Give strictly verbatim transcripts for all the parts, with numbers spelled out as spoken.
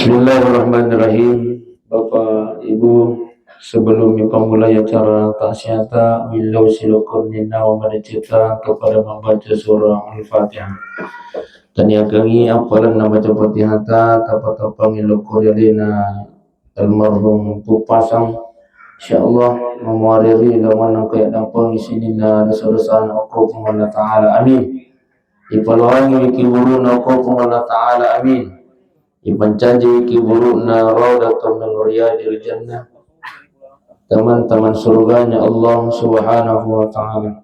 Bismillahirrahmanirrahim. Bapak Ibu, sebelum dipammulai acara taksiata, willau silokor ninna wa madeceta kepada membaca surah Al-Fatihah. Taniakangi appalanna baca Fatihata, tapatappangi lokor yalena almarhum Pupasang. Insyaallah, mamuariri lawan engka yaddampengi sininna dosa-dosana okko Puang Allah Ta'ala. Amin. Ipaloangi kiburuna okko Puang Allah Ta'ala. Amin. Ipancaji kiburuna raudatan min riyadil jannah. Teman-teman surganya Allah Subhanahu wa Ta'ala.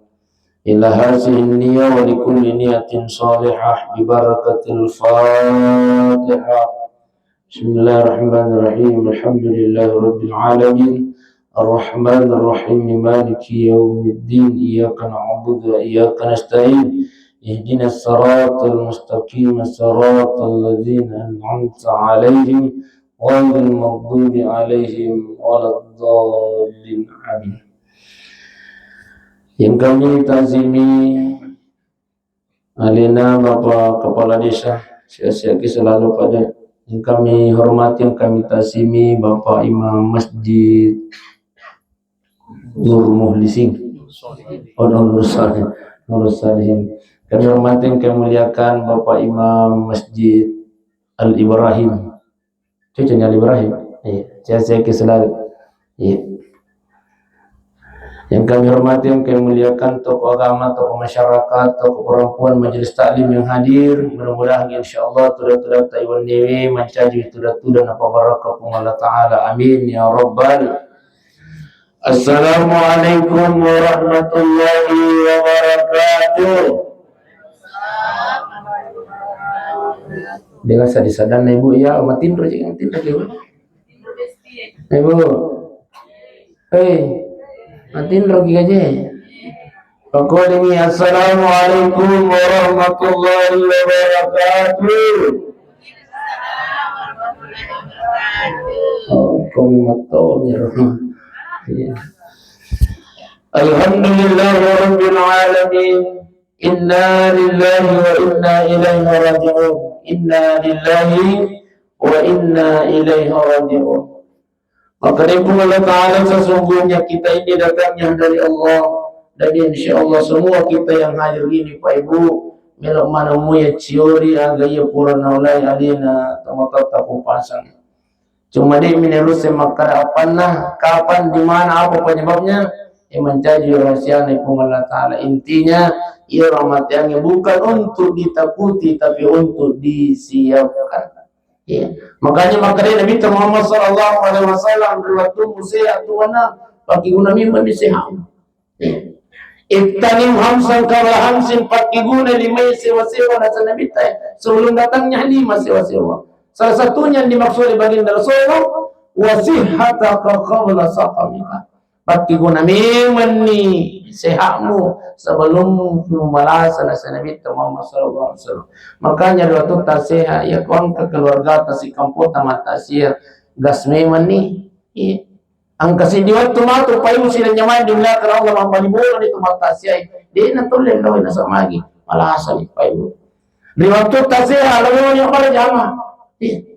Ila hazihi niyah wa likulli niyatin salihah bi barakatil Fatihah. Bismillahirrahmanirrahim. Alhamdulillahi rabbil alamin. Arrahmanirrahim. Maliki yaumiddin. Iyyaka na'budu wa iyyaka nasta'in. Ihdinas siratal mustaqim. Siratal ladzina an'amta 'alaihim ghairil maghdubi 'alaihim waladdallin. Amin. Yang kami ta'zimi alena Bapak Kepala Desa, sehat-sehat ki selalu pada. Yang kami hormati, yang kami ta'zimi Bapak Imam Masjid Nur Muhlisin. Oh, Nur Salih. Nur Salihin. Kami hormati, yang kami muliakan Bapak Imam Masjid Al Ibrahim. Cucunya Al Ibrahim. Iya, sehat-sehat ki selalu. Iya. Yang kami hormati, yang kami muliakan, tokoh agama, tokoh masyarakat, tokoh perempuan, majelis taklim yang hadir, mudah-mudahan insyaallah tuda-tuda taiwan dewe mancaji tuda-tuda napa barakah Puang Allah Ta'ala. Amin ya rabbal. Assalamualaikum warahmatullahi wabarakatuh. Dengan sadar-sadarna ibu ya, matinro ji, matinro ji. Ibu. Hei, matinroki gaje. Pakolimi, "Assalamualaikum warahmatullahi wabarakatuh." Oh, komi mattomiro. Iya. Alhamdulillahirabbil alamin. Inna lillahi wa inna ilaihi raji'un. Inna lillahi wa inna ilaihi raji'un. Maka dari Puang Allah Ta'ala, sesungguhnya kita ini datangnya dari Allah, dan insya Allah semua kita yang hadir ini, Pak Ibu, melo mana muya ciori aga iya pura naulai alena tomatoatta Pupasang. Cuma de' mi narusse makkada appanna, kapan, di mana, apa penyebabnya, ya mancaji rahasiana Puang Allah Ta'ala. Intinya, iya rahmatiannya bukan untuk ditakuti, tapi untuk disiapkan. Iya. Makanya makkeda Nabi Muhammad sallallahu alaihi wasallam, ri wettummu sehat tu wenang, pakkeguna memang di sehat. Iya. Ittanim hamsan qabla hamsin, pakkeguna lima sewa-sewa, nasa Nabi ta, sebelum datangnya lima sewa-sewa. Salah satunya yang dimaksud oleh baginda Rasulullah, wa sihhataka qabla saqamika. Pakkeguna memenni sehatmu sebelum malasa, nasa Nabi Muhammad sallallahu alaihi wasallam. Makanya ri wettu ta sehat, ya ko engka keluargata, sikampota mattasia, gas memenni. Iya. Engka siddi wettu matu paimu sidang jamaah dimuliakan Allah, mabbali bola di tu mattasia. De' na tolle lo, nasa magi. Malasa ni paimu. Ri wettu ta sehat, lo ni apa jamaah. Iya.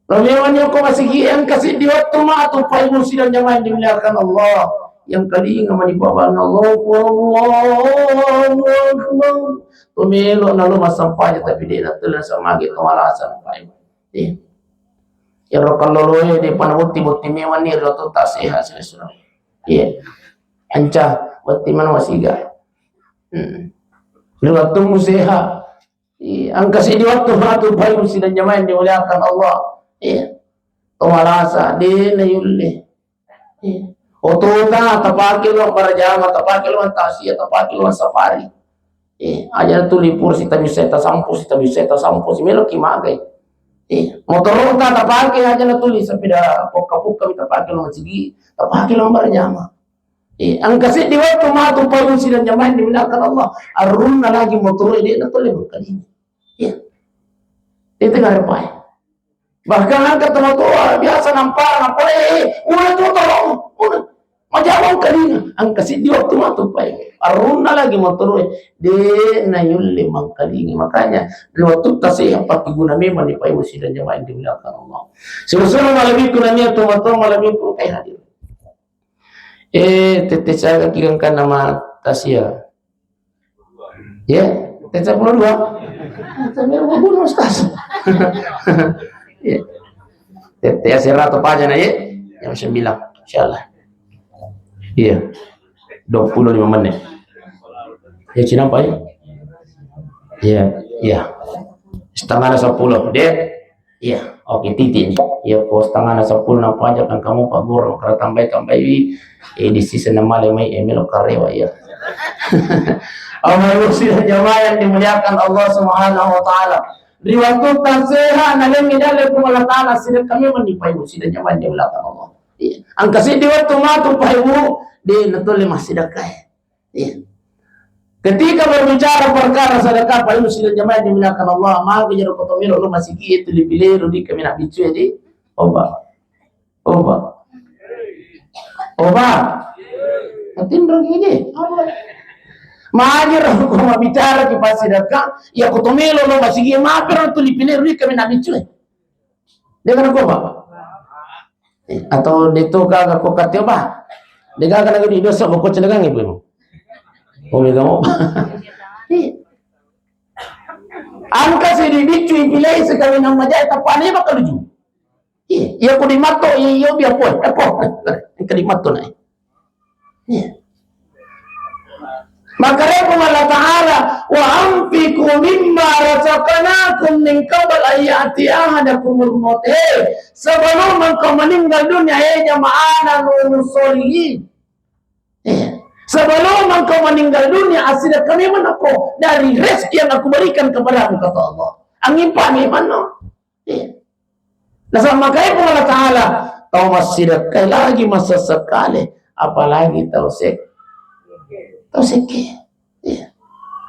Lamewanni okko masigi, engka siddi wettu matu paimu sidang jamaah yang dimuliakan Allah. Yang kalinga mani pabanna, Allahu Akbar, Allahu Akbar. Tumelo nalo massempajang, tapi de' natella samagi to malasa paimu. Eh. Iyaro kalloloe de' pa nabotti-botti mewanni ri wettu ta sehat silessureng. Iya. Anca botti mano masiga. Hmm. Ri wettummu sehat. Iya, engka siddi wettu matu paimu sidang jamaah yang dimuliakan Allah. Iya. To malasa, de' na yulle. Iya. Otota tapake lo barjama, tapake lo tasia, tapake lo safari. Iya, aja tuli pur sita bisa tasampo, sita bisa tasampo, si melo ki magai. Iya. Motorota tapake aja na tuli, sepeda pukka-pukka mi tapake lo sigi, tapake lo barjama. Eh, engka seddi wettu matu paimu sidang jamaah yang dimuliakan Allah. Arunna lagi motoro, de' na tolle berkali. Iya. Itu nggak ada pai. Bahkan engka tomatoa biasa nampa, nampa, eh, eh, una tu tolong, una. Maja mangkalinga, engka siddi wettu matu paimmu. Arunna lagi motoro'e, de' nayulle mangkalinga. Makanya, ri wettutta seha pakkeguna memang ni paimmu sidang jamaah yang dimuliakan Allah. Sura-sura malebbiku nania tomatoa malebbiku engkai hadir. Eh, tette siaga ki gangkanna ma tasia. Ya, tette seppulo dua. Tapi mau bunuh, Ustaz. Ya. Tette asera atau paja na, ya? Jam sembilan, insyaallah. Iya. Dua puluh lima menit. Ya, cinampa, ya? Iya, iya. Setengah ada sepuluh, deh. Iya, oke, titik ni. Iya, ko setengah na sepuluh na paja kan kamu Pak Guru, kalau tambai-tambai, eh, di sisi na male mai, eh, melo karewa, iya. Bapak Ibu sidang jamaah yang dimuliakan Allah Subhanahu wa Ta'ala. Ri wettutta seha na lengngi dalle Puang Allah Ta'ala, sidang kami menipai sidang jamaah yang dimuliakan Allah. Iya. Engka siddi wettu matu Pak Ibu, de' natolle massidakkae. Iya. Ketika berbicara perkara sedekah, Pak Ibu sidang jamaah yang dimuliakan Allah, maka jero kotomiro lo masigi itu lipilero di kami nak bicu di. Oba. Oba. Oba. Atinro gini. Majero ko bicara ki pas sedekah, ya kotomiro lo masigi, maka tu lipilero di kami nak bicu. Dia kena ko, Pak? Eh, atau de' to gaga ko katte, Pak? De' gaga na gede dosa, boko celengang ibu. Oh, mega mo. Iya. Engka siddi biccu ipilei sekawinang majae, tapane maka luju. Iya, iya ko dimatto, iya, iya, biar poe, eh, poe. Engka dimatto na. Iya. Makanya Puang Allah Ta'ala, "Wa anfiqu mimma razaqnakum min qabl an ya'tiya ahadakumul maut." Eh, sebelum engkau meninggal dunia, eh, jamaah nurul solihin. Eh, sebelum engkau meninggal dunia, assidakka memang engkau dari rezeki yang aku berikan kepadamu, kata Allah. Angin pami mana? Iya. Nasaba makkeda Puang Allah Ta'ala, tau massidakkai lagi masesekale, apalagi tau sek-, tau sekke. Iya.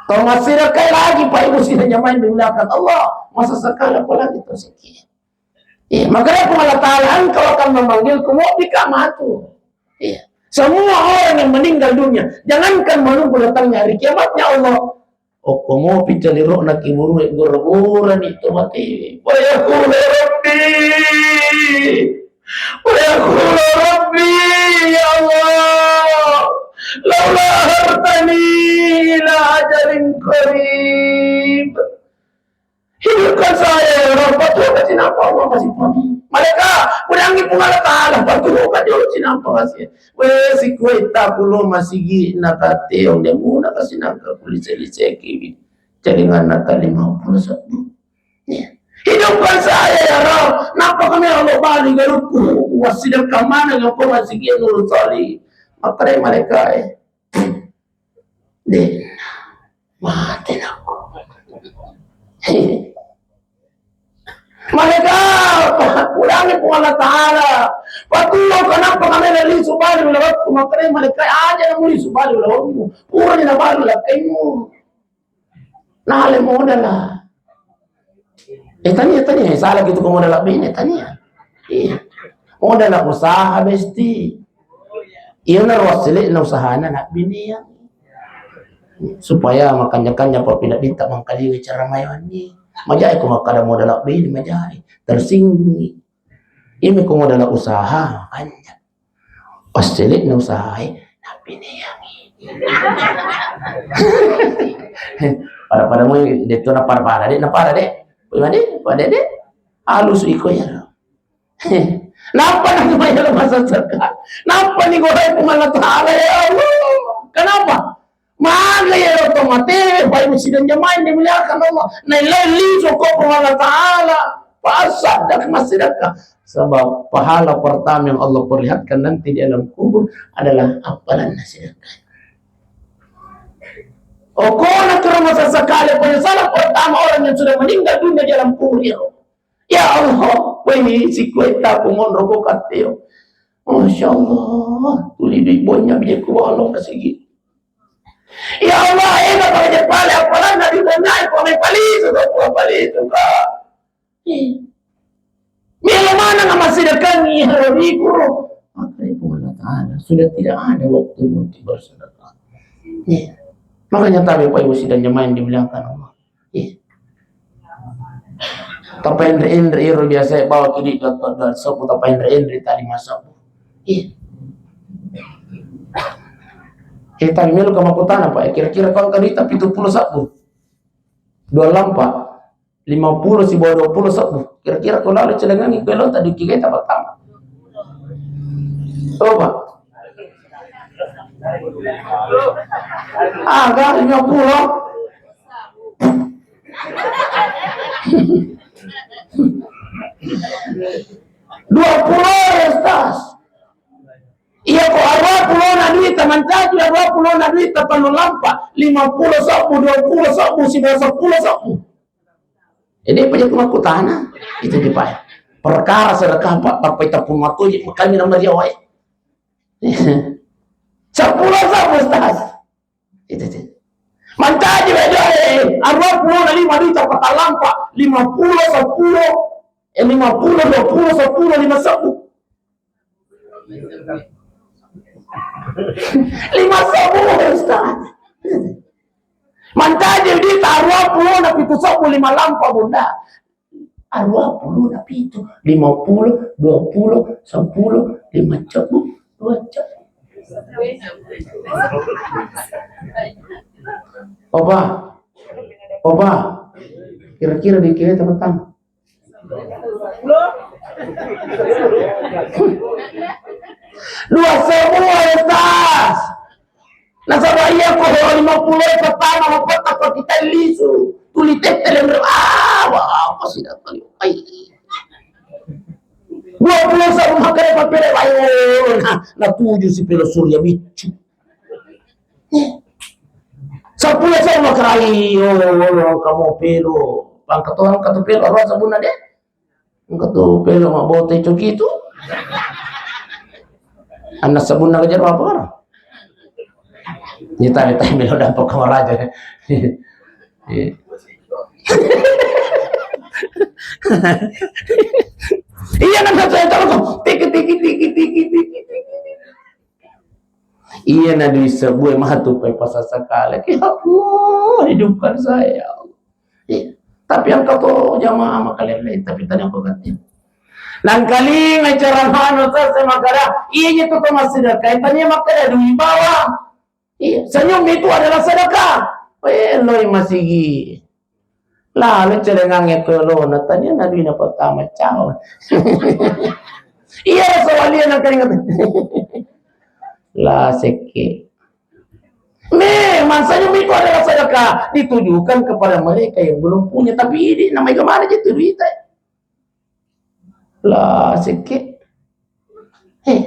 Tau massidakkai lagi, Pak Ibu sidang jamaah yang dimuliakan Allah, masesekale apalagi tau sekke. Iya, makkeda Puang Allah Ta'ala, engkau akan memanggilku, mau pika matu. Iya. Semua orang yang meninggal dunia, jangankan menunggu datangnya hari kiamatnya Allah, okko mopi caliro'na kiburue, gora-gorani to mate. Wa yaqulu rabbi, wa yaqulu rabbi, ya Allah, laula akhartani ila ajalin qarib. Hidupkan saya ya Rabb, patuoka cinampa Allah masih pagi. Malaikat, udangi Puang Allah Ta'ala, patuoka jolo cinampa masih. We, sikueta pulo masigi nakateong, de muna kasi nangka kulise-lise kiwi. Jaringan nata lima puluh satu. Ya. Hidupkan saya ya Rabb, napa kami Allah bali garukku, wasidang kamana ngapa masigi nurut sali. Makare malaikat, eh. De, mate nakko. Malaikat, udangi Puang Allah Ta'ala. Patuo kenapa kami lisu bali ulawatku, makanya malaikat aja yang lisu bali ulawatmu. Pura ni na bali lakkaimu. Nale modala. Eh, tania, tania, salah gitu ko modala bine, tania. Iya. Modala usaha besti. Iya na ruas sele na usahana na bine ya. Supaya makanya-kanya papina dinta mangkalinga cara mayani. Majai ko makkada modala bine, majai. Tersinggungi. Ini ko modala usaha, makanya. Pas cele'na usahae, napineangngi. Pada-pada moi, de to napada-pada, de, napada, de. Pada, de, pada, de. Halus iko ya. Napa namanya lo maseseka? Napa ni gorai Puang Allah Ta'ala, ya Allah? Kenapa? Maga iyaro to mate, Bapak Ibu sidang jamaah yang dimuliakan Allah. Nailai lisu ko Puang Allah Ta'ala. Pasaddak massidakka. Sebab pahala pertama yang Allah perlihatkan nanti di alam kubur adalah appalanna sidakka. Okona kero masesekale penyesalan pertama orang yang sudah meninggal dunia di alam kubur, ya. Ya Allah, wai sikueta ku monro ko katteo. Masya Allah, tuli dui bonya bije ku walong kasigi. Ya Allah, ena pada pale apalanna di bonya ko me palisu ko palisu ka. Melo mana nga masih dekangi harabiku. Apa itu mana? ada, sudah tidak ada waktu untuk bersedekah. Iya. Makanya tabe Bapak Ibu sidang jamaah yang dimuliakan Allah. Iya. Tapaenre-enre iro biasa bawa kidi dua, dua, dua sabu, tapaenre-enre tali masabu. Iya. Eh, tali melo ka makkutana, Pak. Kira-kira kau angka duita pitu pulo sabu. Dua lampa. Lima pulo sibawa dua pulo sabu. Kira-kira kau lalo celengangi kue lonta di kigai tapattama. Coba. Ah, kan lima pulo. Dua pulo, ya, Ustaz. Iya, ko arua pulo na duita mancaji, arua pulo na duita tellu lampa, lima pulo sabu, dua pulo sabu, sibawa seppulo sabu. Jadi, apa jadi makkutana? Itu di, Pak. Perkara sedekah, Pak, tappai tepung matu, makanya nama dia, wae. Seppulo sabu, Ustaz. Itu, itu. Mancaji, wae, dia, eh, arua pulo na lima duita patalampa, lima pulo, seppulo, eh, lima pulo, dua pulo, seppulo, lima sabu. Lima sabu, Ustaz. Mancaji di arua pulo na pitu sabu lima lampa, Bunda. Arua pulo na pitu, lima pulo, dua pulo, seppulo, lima sabu, dua sabu. Opa, opa, kira-kira di kira teman-teman. Dua sabu, Ustaz. Nasaba iya ko lima pulo pertama mapatta pakita lisu. Tuli tette lembek. Ah, wah, apa sih dapat? Ai. Dua pulo sabu makkeda papere wae. Nah, natuju si pelo surya biccu. Seppulo sabu makkerai, oh, kamu pelo. Pangkato, angkatu pelo, arua sabunna deh. Angkatu pelo mabbote coki tu. Anna sabunna kajaro apa karo? Ni tanya, tanya melo dapat kamar aja. Iya, nang satu yang tahu tuh. Tiki, tiki, tiki, tiki, tiki, tiki. Iya, na di sebuah matu pai pasasakala. Ya Allah, hidupkan saya, ya Allah. Iya. Tapi yang kau jamaah maka lain, tapi tanya aku ganti. Nang kalinga cara hano sasa makara, iya itu tuh masih dekat. Tanya maka ada duit bawah. Iya, senyum itu adalah sedekah. Eh, loi masigi. Lalo celengangnge ko lona, tania na duina pertama, ciao. Iya, soalia nang kalinga. La sekke. Memang senyum itu adalah sedekah, ditujukan kepada mereka yang belum punya, tapi ini namanya kemana aja tuh duitnya? La sekke. Eh.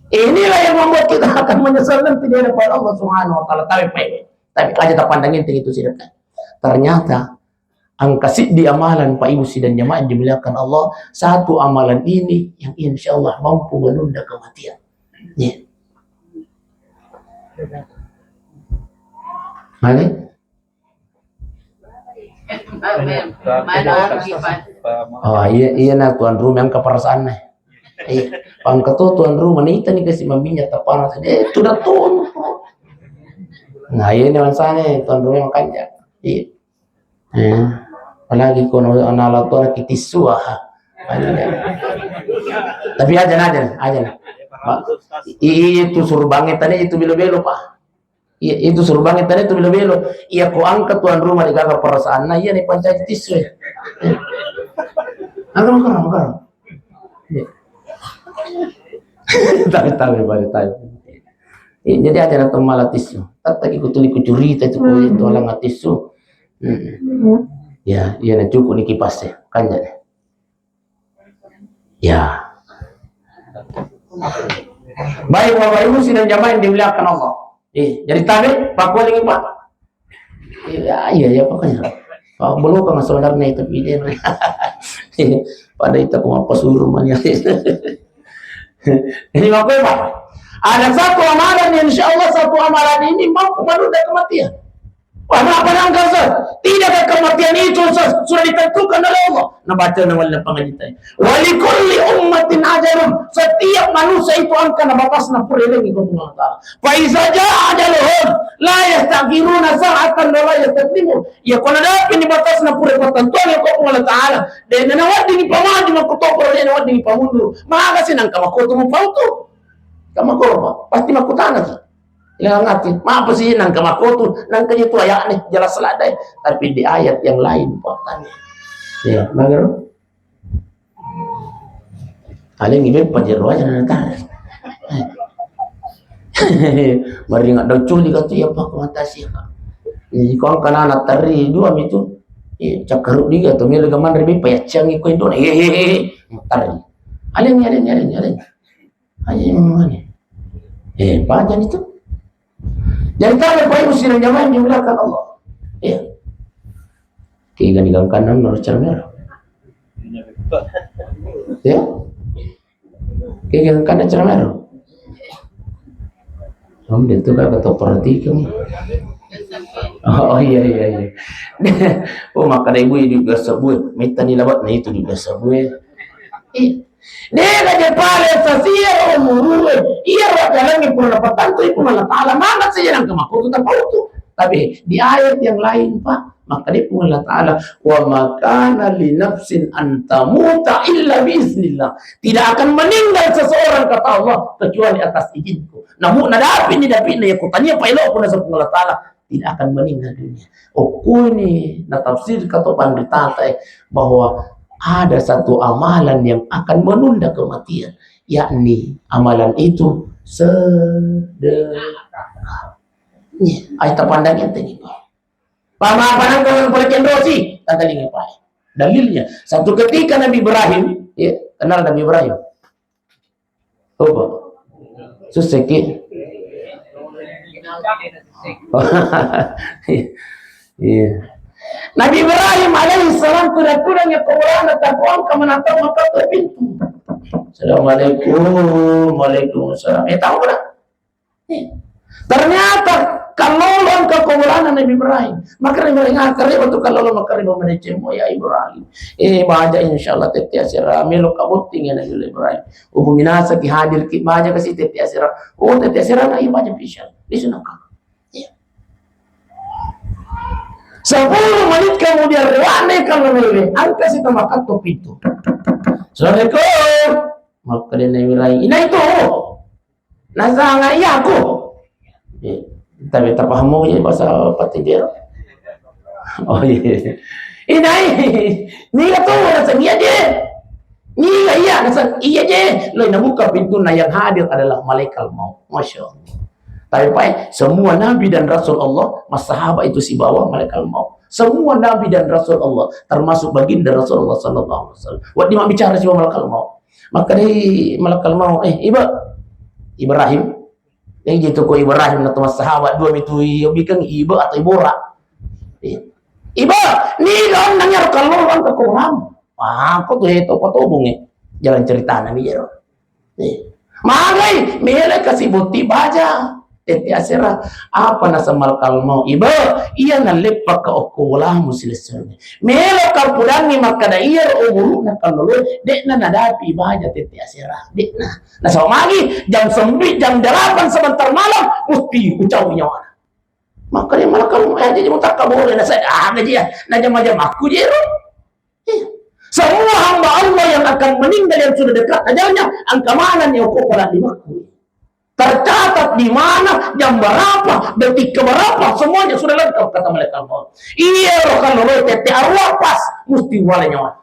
Inilah yang membuat kita akan menyesal nanti di hadapan Allah Subhanahu wa Ta'ala. Tapi, tapi aja tak pandang enteng itu sedekah. Ternyata angka siddi amalan, Pak Ibu sidang jamaah yang dimuliakan Allah, satu amalan ini yang insya Allah mampu menunda kematian. Ya. Mari. Oh, iya, iya, nah, tuan rumah yang keperasaannya. Iya, pangketo tuan rumah nih, tadi kasih maminya tapana. Eh, sudah tuh. Nah, iya, ini mansane, tuan rumah makanya. Iya. Eh, apalagi kono anak tuan kita tisu, ah. Tapi aja, aja, aja. Pak, i-, i-, itu suruh bangin tadi itu belo-belo, Pak. Iya, itu suruh bangin tadi itu belo-belo. Iya, ko angka tuan rumah di gaga perasaanna, iya nih pancaji tisu ya. Angka, angka, angka. Iya. Tapi, tapi, tapi, tapi. Iya, jadi aja nonton malah tisu. Tapi ikut tuli kucurita itu, kulit tulang tisu. Hmm. Ya, iya, nah, cukup nih kipasnya. Kan jadi. Ya. Baik, Bapak Ibu sidang jamaah yang dimuliakan Allah. Eh, jadi tabe, Pak Kuling, Pak. Iya, iya, iya, pokoknya. Pak, belum kan sebenarnya itu video. Pada itu aku mau pesuruh mania. Ini Bapak Ibu, ada satu amalan yang insya Allah satu amalan ini mampu menunda kematian. Wah, apa nangka, Ustaz? Tidakkah kematian itu, Ustaz, sudah ditentukan oleh Allah? Nah, baca na wali pangajitai. Walikulli ummatin ajalun. Setiap manusia itu engkana batasna pura ri Puang Allah Ta'ala. Fa iza jaa ajaluhum la yastakhiruna sa'atan wa la yastaqdimun. Ya, ko nadapi ni batasna pura pattentuang ko Puang Allah Ta'ala. De' nawedding pamaju makkutoparo, de' nawedding pamundur. Maka si nangka makkutu mupautu. Kama korba, pasti makkutana ki. Ilangati, mapa si nangka makkutu, nangka itu ayat nih, jelas selada. Tapi di ayat yang lain, Pak, tanya. Ya, magero. Paling ini pajero aja nanti. Mari nggak dau culi katu ya, Pak, mata sih, Pak. Jadi kau kan anak teri dua itu. Iya, cakkaruk dia tuh, mila gaman ribi payacang iko itu. Iya, iya, iya, iya. Teri. Aling, aling, aling, aling. Aja yang mana? Eh, pajan itu. Jadi kalau Bapak Ibu sidang jamaah yang dimuliakan Allah. Ya. Kega digangkanan menurut cara merah. Ya. Kega gangkanan cara merah. Om itu kan kata perhatikan. Oh, iya, iya, iya. Oh, maka ada ibu juga sebut. Minta ni labat, nah itu juga sebut. Ih, de' gaje pale sasiro umurue. Iya, wa jalangi pura pattantu iku Allah Ta'ala. Mana sih yang kemakutu tapautu. Tapi di ayat yang lain, Pak, maka dia pun Allah Ta'ala, "Wa ma kana li nafsin an tamuta illa bi iznillah." Tidak akan meninggal seseorang, kata Allah, kecuali atas izinku. Namun nadapi ni dapi na ya kutanya Pak Elo pun nasabung Allah Ta'ala. Tidak akan meninggal dunia. Okuni natafsir kato panritata, eh, bahwa ada satu amalan yang akan menunda kematian, yakni amalan itu sedekah. Nih, ayo tapandang ente nih, Pak. Pama apa nang kau yang pelecehan dosi? Tanda lima, Pak. Dalilnya, satu ketika Nabi Ibrahim, ya, kenal Nabi Ibrahim? Coba. Susah ki. Iya. Nabi Ibrahim alaihi salam kuda-kuda nya pengurana takuang ke menatap maka ke pintu. Assalamualaikum, waalaikumsalam. Eh, tahu kan? Eh. Ternyata kalau engka kuburana Nabi Ibrahim, maka Nabi Ibrahim, ah, kare waktu kalau lo maka Nabi Ibrahim, ya Ibrahim. Eh, baja insyaallah tette asera melo kabotting ya Nabi Ibrahim. Ubu minasa ki hadir ki baja kasi tette asera. Oh, tette asera na iya baja bisa. Di sana kan. Iya. Sepuluh menit kemudian, rewande kalau lele, angka si tamakat topi itu. Assalamualaikum. Maka dia Nabi Ibrahim, ina itu. Nasanga iya aku. Eh, tapi tapahamu ya bahasa Patijero. Oh iya. Inai, niga tu rasa iya je. Niga iya rasa iya je. Lo nabuka pintu na yang hadir adalah malaikat maut. Masya Allah. Tapi Pak, semua nabi dan rasul Allah, mas sahabat itu sibawa malaikat maut. Semua nabi dan rasul Allah, termasuk baginda Rasulullah sallallahu alaihi wasallam. Wadi mak bicara sibawa malaikat maut. Maka dari malaikat maut, eh, iba Ibrahim, eh, gitu ko Ibrahim na teman sahabat dua mitu iyo bikeng iba atau ibora. Eh, iba, ni lawan nang yaro kalau kan ke kolam. Ah, kok tuh itu kok tobong eh. Jalan cerita nabi jero. Eh, magai, mele kasi boti baja. Tette asera, apa nasa malakal mau? Iba, iya naleppa ka okko walamu silessureng. Melo ka pudangi makkada iya umuruna kallolo, de'na nadapi baja tette asera. De'na. Nasaba magi jam sembilan, jam delapan sebentar malam, musti ucau nyawana. Makkada malakal mau, eh, jadi mutakka boleh, nasa, ah, gaji ya, najama-jamakku jero. Iya. Semua hamba Allah yang akan meninggal yang sudah dekat ajalnya, engka manenni okko pala limakku. Tercatat di mana, jam berapa, detik keberapa, semuanya sudah lengkap, kata malaikat maut. Iya, roh kalau roh tette arwah pas, mesti wala nyawa.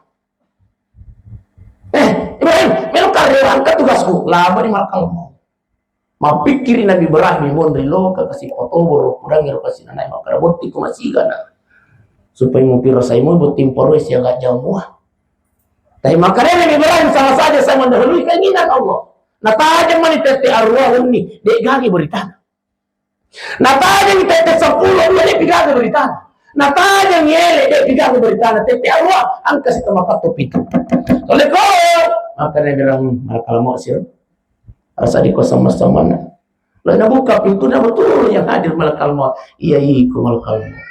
Eh, Ibrahim, melo karyawan ke tugasku, lama di malakal maut. Mappikkiri Nabi Ibrahim, monri loka kasi potoboro, kudangi ro kasi nanai makkada botti ko masigana. Supaya mupirasai mo botti mparoi siaga jamua. Tapi makkada Nabi Ibrahim sama saja saya mendahului keinginan Allah. Natajeng mani tette arwah wenni, de gaga beritana. Natajeng tette sepuluh dua, de gaga beritana. Natajeng ele, de gaga beritana. Tette arwah, angka si tomakatto pitu. Toleko, makkada Nabi Ibrahim, malakal maut siro. Rasa di kosong sama-sama. Lalu nabuka pintu, na betul yang hadir malakal maut. Iya, iko malakal maut.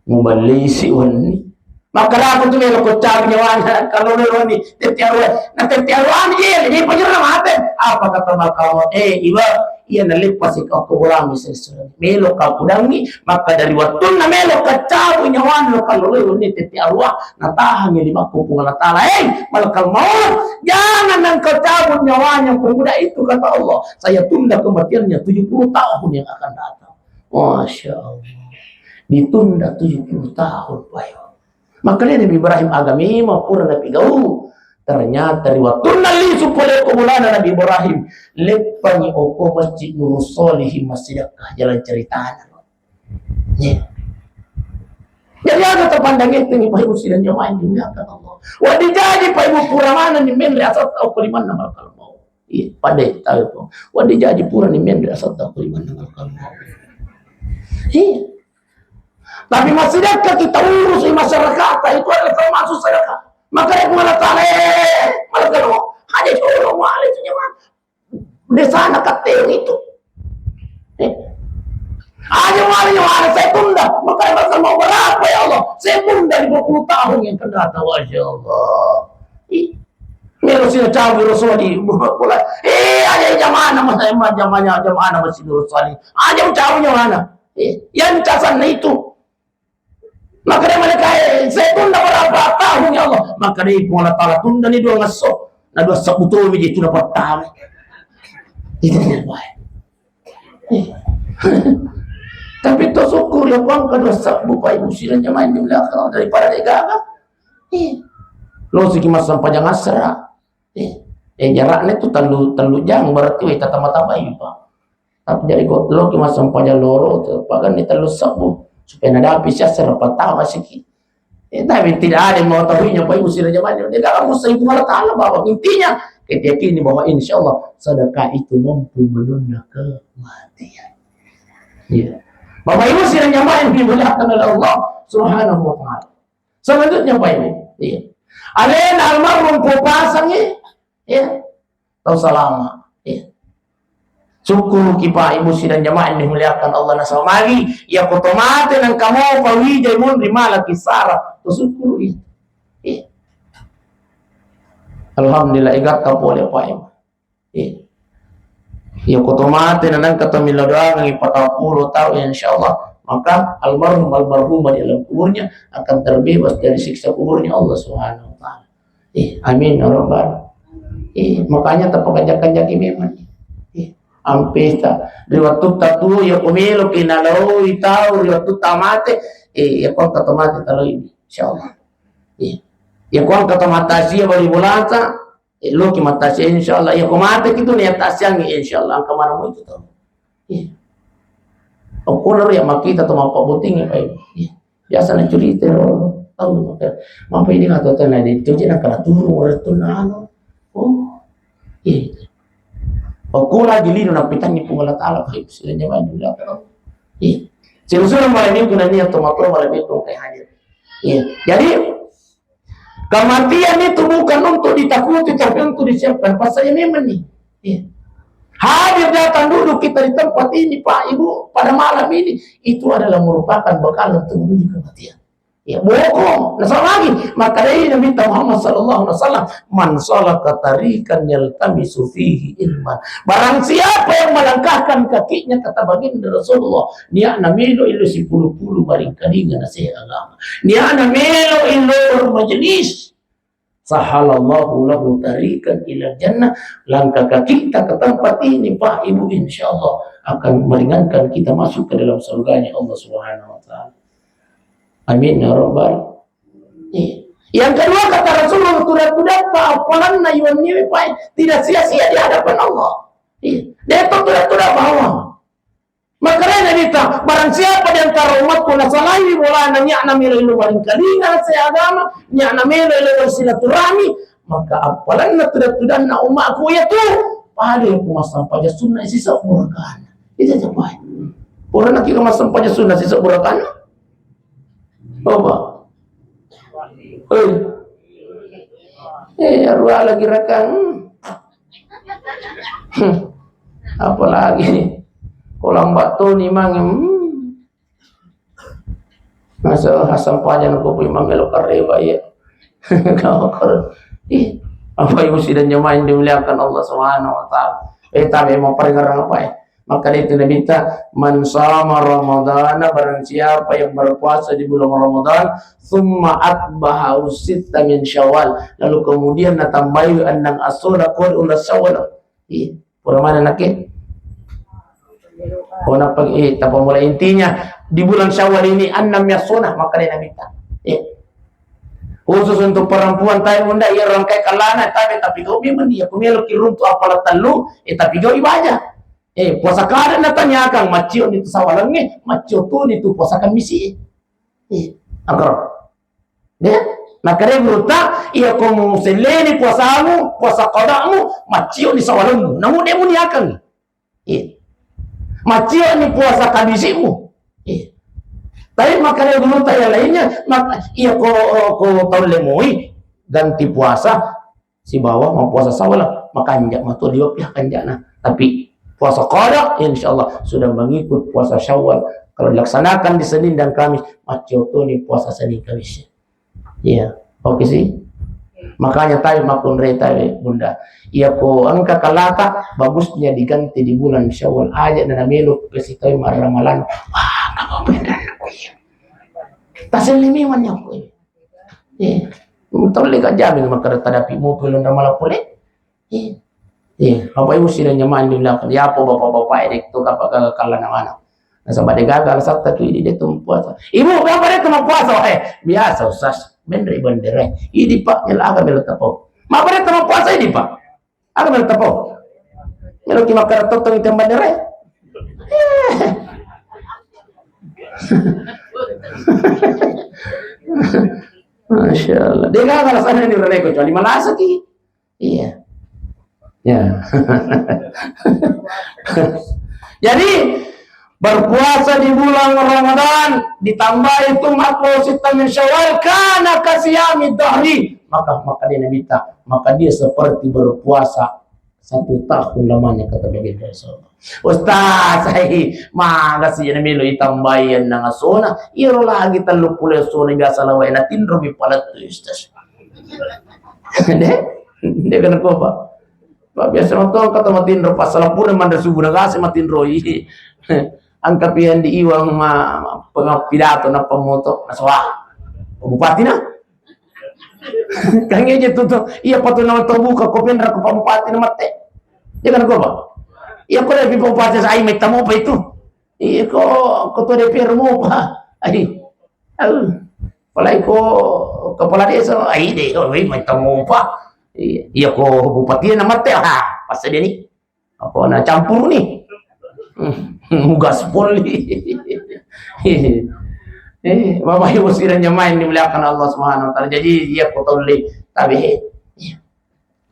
Muballisi wenni. Makkeda ko tu melo ko cabu nyawana, kalau melo wenni, tette arua. Na tette arua ni je, ni pajurna mate. Apa kata malaikat maut? Eh, iwa, iya naleppasi ka ko bolami sessurengnge. Melo ka kudangi, maka dari wattunna melo ka cabu nyawana, kalau melo wenni tette arua, natahangi limakku Puang Allah Taala. Eh, malaikat maut, jangan engkau cabut nyawanya pemuda itu, kata Allah. Saya tunda kematiannya tujuh puluh tahun yang akan datang. Masya Allah. Ditunda tujuh puluh tahun, Pak. Makanya Nabi Ibrahim agama memang pura napigau. Ternyata ri wattunna lisu pole ko bolana Nabi Ibrahim, leppangi oko Masjid Nurus Solihin, masjid Jalan ceritana. Iya. Jadi ada terpandang itu nih, Pak Ibu sidang jamaah yang dimuliakan Allah. Wadi jadi Pak Ibu pura mana nih men asal tahu kalimanna malaikat maut. Iya, pada tahu itu. Wah, dia jadi pura nih, men, asal tak terima dengan kamu. Iya. Tapi masih dekat kita urus di masyarakat, itu adalah termasuk sedekah. Maka dia malah tale, malah kalau ada suruh wali itu nyaman. Di sana katanya itu. Eh. Aja wali yang mana saya tunda, makanya mau berapa ya Allah? Saya tunda lima puluh tahun yang akan datang, Masya Allah. Ih. Melo sina cabu Rasul di bola. Eh, aja jamaah nama saya, jamaahnya, jamaah nama sini Rasul. Aja cabunya mana? Eh, yang casan itu. Maka dia mereka, eh, saya tunda berapa tahun ya Allah? Maka dia Puang Allah Taala tunda nih dua ngesso. Nah, dua sebutumi itu dapat tahu. Itu dia, Pak. Eh. Tapi to syukur ya Puang, kedua sebbu Pak Ibu sidang jamaah yang dimuliakan Allah daripada dia gagal. Eh. Lo siki massempajang asra. Eh, eh, jaraknya itu tellu, tellu jam berarti, weh, tatambah-tambahi, Pak. Tapi jadi kok lo ki massempajang loro tu, paganni tellu sebbu supaya nadapi siasera pertama siki. Eh, tapi tidak ada yang mau tahunya, Pak Ibu sidang jamaah. Dia dalam musa itu malah tanah bahwa intinya kita yakini bahwa insya Allah sedekah itu mampu menunda kematian. Iya. Bapak Ibu sidang jamaah yang dimuliakan oleh Allah Subhanahu wa Ta'ala. Selanjutnya, Pak Ibu. Iya. Alena almarhum ko pasangi, iya. Tau salama. Iya. Syukuruki, Pak Ibu sidang jamaah yang dimuliakan Allah, nasaba magi, iya ko to mate nang kamo pawijai munri malaki sara, to syukuru itu. Iya. Alhamdulillah, egatta pole, Pak Ibu. Iya. Iya, ko to mate, nanangka to millau doangi patappulo tahu, ya, insya Allah, maka almarhum, almarhumah di alam kuburnya akan terbebas dari siksa kuburnya Allah Subhanahu wa Ta'ala. Eh, amin ya rabbal. Eh, makanya tapakajak-kajaki memang. Eh, ampesta. Ri wattu tatu ya, ko melo ki nalaoi tau ri wattu tamate. Eh, ya ko engka to mate taloi, insya Allah. Eh, ya ko engka to matasia bali bolata. Eh, loki matasia, insya Allah. Ya ko mate ki tu niat tasiangi, insya Allah. Engka mana mau itu tau. Eh. Okko naro ya makita to mappabbotting ya, Pak. Eh. Biasa na curita ro, tau maka, mapa ini atau tena di tu je na kala turu ora tu na anu. Oh. Iya. Okko lagi lino na pitangi Puang Allah Taala, Pak, sila nyawa dulu apa? Iya. Sila-sila malah minggu nani atau mapa malah minggu kayak hadir. Iya. Jadi kematian itu bukan untuk ditakuti, tapi untuk disiapkan. Pas saya memang nih. Iya. Hadir datang duduk kita di tempat ini, Pak, Ibu, pada malam ini, itu adalah merupakan bekal untuk menuju kematian. Ya, bokong. Nasaba magi, maka dari Nabi Muhammad sallallahu alaihi wasallam, "Man salaka tariqan yaltamisu fihi ilman." Barang siapa yang melangkahkan kakinya, kata baginda Rasulullah, niatna melo illo sipulu-pulu maringkalinga nasihat agama. Niatna melo illo bermajelis. Sahalallahu lahu tariqan ilal jannah. Langkah kita ke tempat ini, Pak, Ibu, insya Allah akan meringankan kita masuk ke dalam surganya Allah Subhanahu wa Ta'ala. Amin ya rabbal. Iya. Yang kedua, kata Rasulullah, tudang-tudanna iwan niwi, Pak, tidak sia-sia di hadapan Allah. Iya. Dia itu tudang-tudang bawang. Makanya Nabi ta, barang siapa di antara umatku nasalai bolana, niatna melo ilmu maringkalinga nasihat agama, niatna melo ilmu silaturahmi, maka appalanna tudang-tudanna umatku itu, pada ku massampajang sunnah sisa burakana. Itu aja, Pak. Orang nak kira massampajang sunnah sisa burakana. Apa? Eh. Eh, arwah lagi rakang. Hmm. Apalagi ko lambat toni mang, hmm. Masa asam pajan ko pui mangelo karewa ya. Kau kor. Ih, apa ibu sidang jamaah yang dimuliakan Allah Subhanahu wa taala. Eh, tapi mau peringaran apa ya? Maka itu Nabi ta, "Man sama Ramadana," barang siapa yang berpuasa di bulan Ramadan, "summa atbaha sitta min Syawal," lalu kemudian natambahi annang asona kod ulas Syawal. Iya, pura mana nakke? Oh, napa, eh, tapa mulai. Intinya, di bulan Syawal ini, annang asona, maka dia Nabi ta. Iya. Khusus untuk perempuan, tapi bunda, iya rangkai kalana, tapi, tapi kau memang dia, aku melo kiruntu apala tellu, eh, tapi kau ibadah. Eh, puasa kada natanyakan, maccio ni tu sawalangnge, maccio tu ni tu puasa kamisi. Eh, akro. Ya, makanya berita, iya ko muselleni puasamu, puasa qadamu, maccio ni sawalanmu, namu demu niakan. Iya. Maccio ni puasa kamisimu. Iya. Tapi makanya berita yang lainnya, mak-, iya ko, ko tahun lemoi, ganti puasa, sibawa mappuasa sawala, makanja matu liwa pihak kanjana. Tapi puasa qada, insya Allah sudah mengikut puasa Syawal. Kalau dilaksanakan di Senin dan Kamis, macciotoni puasa Senin Kamis. Iya, oke sih. Makanya tawi makunre tawi bunda. Iya ko engka kalata, bagusnya diganti di bulan Syawal aja, dan melo kasih tahu marramalan. Wah, nggak apa-apa, dan aku iya. Tasellimiwan aku iya. Eh, tolle ka jamin makkeda tadapi mopi uleng ramalang pole. Eh, eh, Bapak Ibu sidang jamaah yang dimuliakan, ya apa bapak-bapak ini tuh kapal gagal kallana mana? Nasaba de gagal satta tu idi de tu puasa. Ibu, apa de tu puasa? Eh, biasa Ustaz, benre bendere. Idi Pak, melo aga melo tapau. Ma apa de tu puasa idi Pak? Aga melo tapau. Melo ki makkeda tottong itu bendere. Masya Allah. De gagal sana ni uleng kecuali malasaki. Iya. Ya. Jadi berpuasa di bulan Ramadan ditambah itu makro sitta min Syawal kana kasiyami dahri. Maka, maka dia Nabi ta, maka dia seperti berpuasa satu tahun lamanya, kata Baginda Rasulullah. Ustaz, hai, maga sih jadi melo itambahi annang asona. Iro lagi tellu puluh asona biasa lawai na tinro mi palettu Ustaz. Deh, dia kena koba. Pak biasa nonton kata matinro pas salah pun mandar subuh nagase matinroi. Angka pian di iwang ma, ma, pengapidato na pemoto na soa. Bupati na. Kan iya je tutu, iya patu nama to buka ko penra ko Pak Bupati na mate. Iya kan ko ba? Iya ko dari Pak Bupati sai metta mopa itu. Iya ko, ko to D P R mopa. Ai. Au. Apalagi ko kepala desa, ai de, oh, metta mopa. Iya, iya ko bupati na mate, ha, pas dia ni. Apa na campur ni? Mugas poli. Eh, Bapak Ibu sidang jamaah yang dimuliakan Allah Subhanahu wa taala. Jadi, iya ko tolle tabe.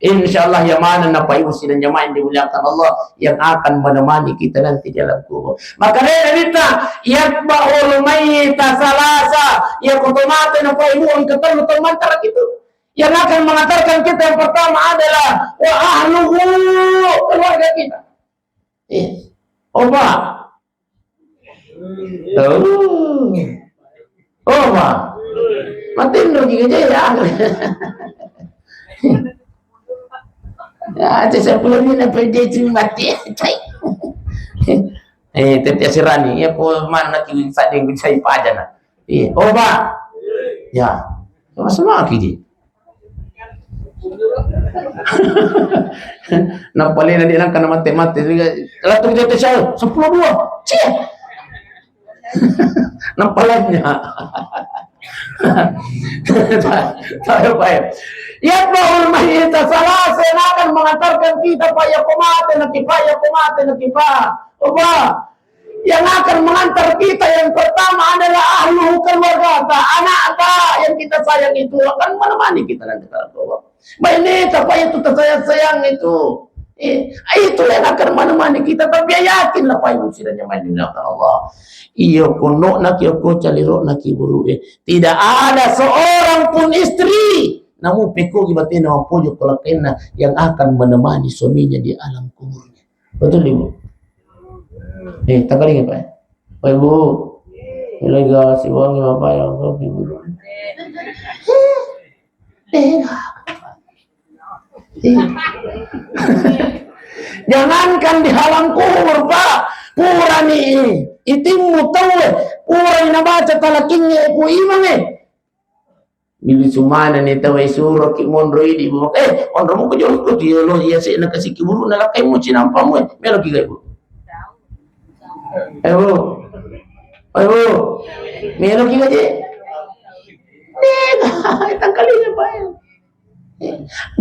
Insya Allah, ya mana Bapak Ibu sidang jamaah yang dimuliakan Allah yang akan menemani kita nanti di alam kubur. Maka dia cerita, yatba'ul mayyita salasa, ya ko to mate na Bapak Ibu engka tellu to mantara itu. Yang akan mengantarkan kita yang pertama adalah wa ahluhu, keluarga kita. Iya. Opa. Oh. Opa. Matinro juga aja ya. Ya, aja saya pulang ini apa dia cuma mati. Eh, tete sirani ya, po mana nanti saya yang saya pajana. Iya. Opa. Ya. Sama-sama lagi. Nappa lena dia nangka na mate-mate. Latung jatuh saya sepuluh dua. Cie. Nappa lainnya. Tahu apa ya? Ya bahul mayyita salasa yang akan mengantarkan kita, Pak, ya ko mate na ki, Pak, ya ko mate na ki, Pak. Opa. Yang akan mengantar kita yang pertama adalah ahlu keluarga ta, anak ta yang kita sayang itu akan menemani kita nanti kalau tua. Baik ini apa itu tersayang-sayang itu. Eh, itu yang akan menemani kita, tapi ya yakinlah Pak Ibu sidang jamaah yang dimuliakan Allah. Iyo kono na ki, iyo ko caliro na ki buru, eh. Tidak ada seorang pun istri namu peko ki batena mampojo ko lakenna yang akan menemani suaminya di alam kuburnya. Betul, Ibu? Eh, takalinga, Pak. Pak, Ibu. Lega siwangi bapak yang kau guru. Jangankan di alam kubur, Pak. Purani itimmu tauwe, purani nabaca talakingnge ku imangnge. Bilu sumana ni tauwe suroki monro idi, Bu. Eh, onromu ko jolo ko diolo iya se nakasiki buru nalakkai mu cinampa mu. Melo ki gai, Bu. Ayo, Bu. Ayo, Bu. Melo ki gaje. Dega, tangkali apa ya?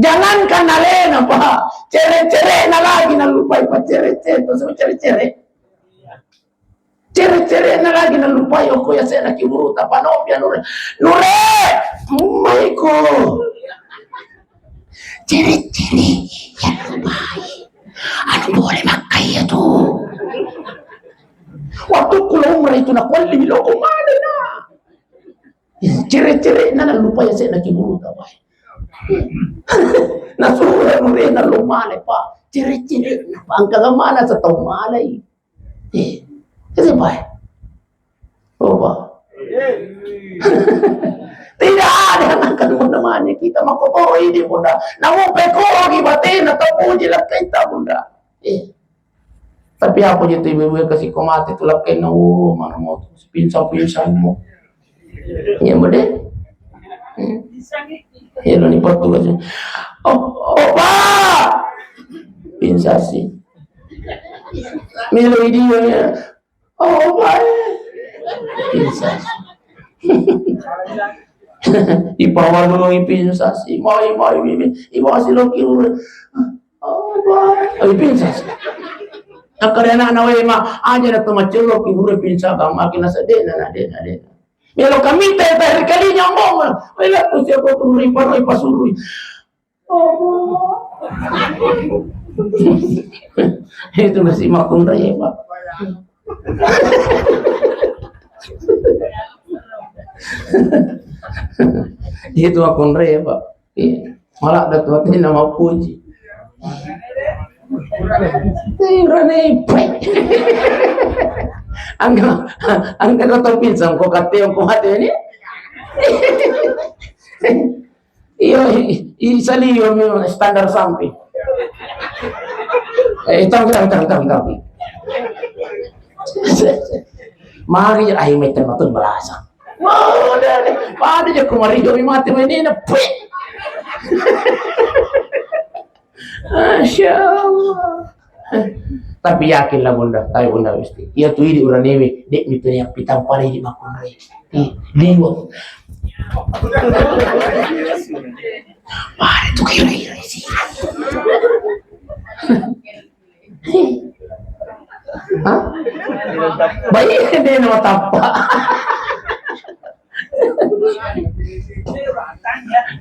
Jangankan alena, Pak. Cere-cere na lagi nalupai, Pak. Cere-cere, terus cere-cere. Cere-cere na lagi nalupai, oko ya saya lagi buru, tapa no, pia Nure. Nure! Maiko. Cere-cere, ya lupai. Anu boleh makai ya tu. Waktu kula umrah itu nak wali lo kemana na? Cere-cere na lupa ya saya lagi buru tawai. Nasura mure na lo male, Pak. Cere-cere na, Pak, angka mana setau malai. Eh, itu, Pak. Oh, Pak. Tidak ada yang akan menemani kita. Makotoro ini, Bunda. Namu pekoro di batena, tapuji lah kita, Bunda. Eh. Tapi apa je tu ibu-ibu kasih ko mate tu lakkainna, oh, mana mau tu pingsan-pingsan mo. Iya, mo deh. Hmm. Iya, lo ni pottu kasih. Oh, oh, Pak. Pingsan sih. Melo dia ya. Oh, Pak. Pingsan. Ipawa dulu pingsan sih. Mau, mau, mau. Ipawa si loki. Oh, Pak. Oh, pingsan. Akkeda ana'na, "Wé, Ma, aja na to maccello ki buru pingsan, Kang. Makin nasa dé' na, na, dé' na, dé' na." Melo kami teh, teh kali nyambung. Wé, la tu siapa tu ripa, ripa surui. Oh, Pak. Itu masih makunrai, Pak. Itu makunrai, Pak. Iya. Malah ada tuh hati nama puji. Tirane, pek. Angka, angka kau tahu pingsan, kau kate, kau mati ini. Iya, i, i, salio memang standar sampai. Eh, tahu, tahu, tahu, tahu, tahu. Mari, ayo, meter matun belasan. Wah, udah deh. Pada je kumari, kami mati, ini, ini, pek. Masya Allah. Tapi yakinlah Bunda, tapi Bunda Gusti. Iya tu idi uranewe, dek mitu yang pitang pale di makunrai. Ih, liwat. Mana tu kira-kira sih? Hah? Baik dia nama tapa.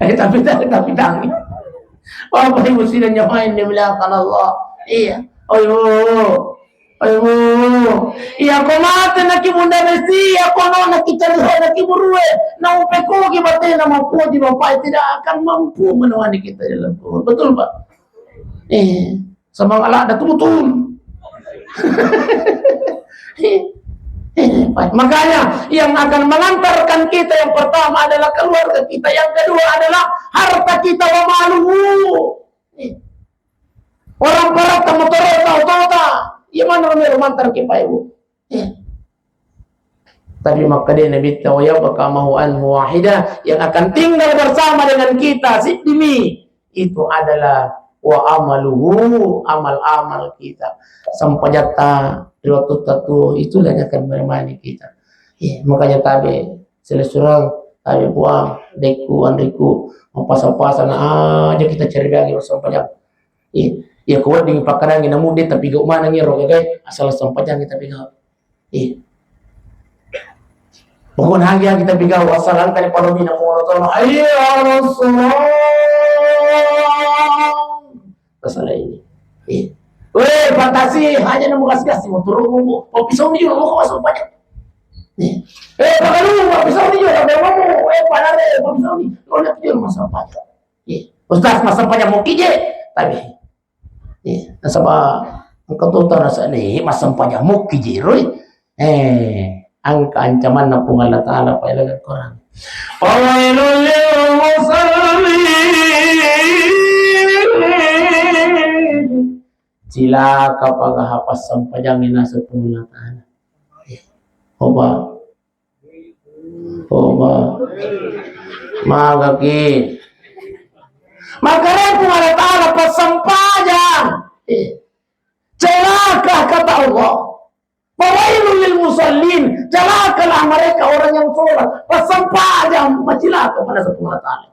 Eh, tapi tapi tapi tangi. Bapak Ibu sidang jamaah yang dimuliakan Allah. Iya. Ayo. Ayo. Iya, ko mate naki Bunda Resti, iya, ko no naki cari naki burue. Nau peko ki batena mau puji bapak tidak akan mampu menemani kita dalam kubur. Betul, Pak? Eh, sama ala ada tutul. Makanya yang akan mengantarkan kita yang pertama adalah keluarga kita, yang kedua adalah harta kita, wa maluhu. Orang parat motoro tau tota, iya mana romero mantar ki paibu. Tapi makkeda Nabitta, "Wa yabqa ma'ahu anhu wahida," yang akan tinggal bersama dengan kita siddimi itu adalah wa amaluhu, amal-amal kita. Sempajatta ri wattutta tuo, itulah yang akan menemani kita. Iya, makanya tabe selessurang, tabe Puang, dekku, anriku, mapasang-pasang aja kita cari lagi bersempajang. Iya, iya, ko wedding pakkadangi namu de tapi gau maneng ero gagai, asal sempajang tapi gau. Iya. Pokoknya hagi-hagi tapi gau, asal angka ni palomi na mono tono, "Hayya 'alas shalah." Masalah ini. Iya. Weh, fantasi, aja nemu gas-gas, mau turun, mau, mau pisau ni juga, mau kau masuk banyak. Iya. Eh, pakalu, mau pisau ni juga, mau, mau, eh, panare, mau pisau ni. Kau lihat dia masuk banyak. Iya. Ustaz, massempajang mokki je. Tapi, iya, nasaba engka to tau nasaba ni massempajang mokki je roi. Eh, Engka ancamanna Puang Allah Ta'ala, paeleng Al-Quran. Fawailul lil musallin. Cilaka pagaha passampajang naseng Puang Allah Ta'ala. Coba. Coba. Magaki. Maka Puang Allah Ta'ala passampajang. Eh. Celaka kata Allah. Fawailul lil musallin, celakalah mereka orang yang sholat. Passampajang, macilaka pada sepuluh kali.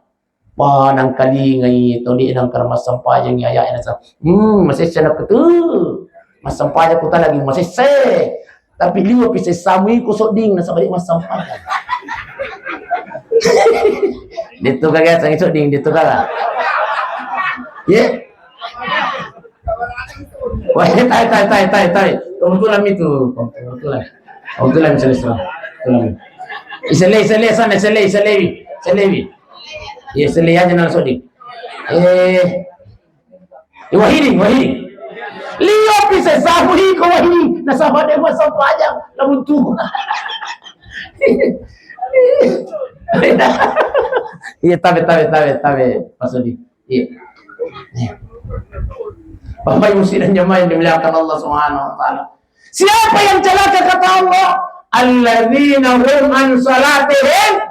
Wah, nangkalingai tau di nangkar massampajang ya, ya, ya, sa-, hmm, masesse nak tu. Massampajang kuta lagi masesse. Tapi liwa pi sessamu iko sodding nasaba di massampajang. Ditu kagak sangi sodding, ditu kagak. Ye? Wah, tai, tai, tai, tai, tai. Kebetulan itu, kebetulan. Kebetulan bisa, bisa. Kebetulan. Isele, isele sana, isele, iselewi, iselewi. Iya, isele aja nang sodi. Eh, eh, wahidi, wahidi. Liwa pi sessamu iko wahidi. Nasaba de massampajang, lamun tu. Iya, tabe, tabe, tabe, tabe. Masudi. Iya. Iya. Bapak Ibu sidang jamaah yang dimuliakan Allah Subhanahu wa Ta'ala. Siapa yang celaka kata Allah? Alladzina hum an salatihim.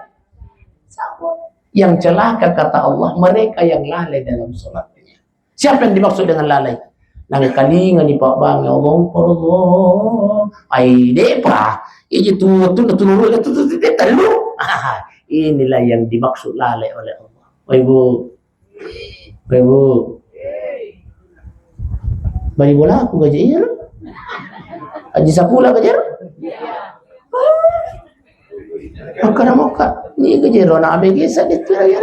Yang celaka kata Allah, mereka yang lalai dalam salatnya. Siapa yang dimaksud dengan lalai? Nangkalinga ni Pak Bang, ya Allah, Allah. Ai, depa. Iya tu, tu, tu, tu, tu, tu, tu, tellu. Inilah yang dimaksud lalai oleh Allah. Wah, Ibu. Wah, Ibu. Bali bola aku gaji iya. Aji sapula gaji. Maka na moka. Ni gaji rona A B G sa de tu ya.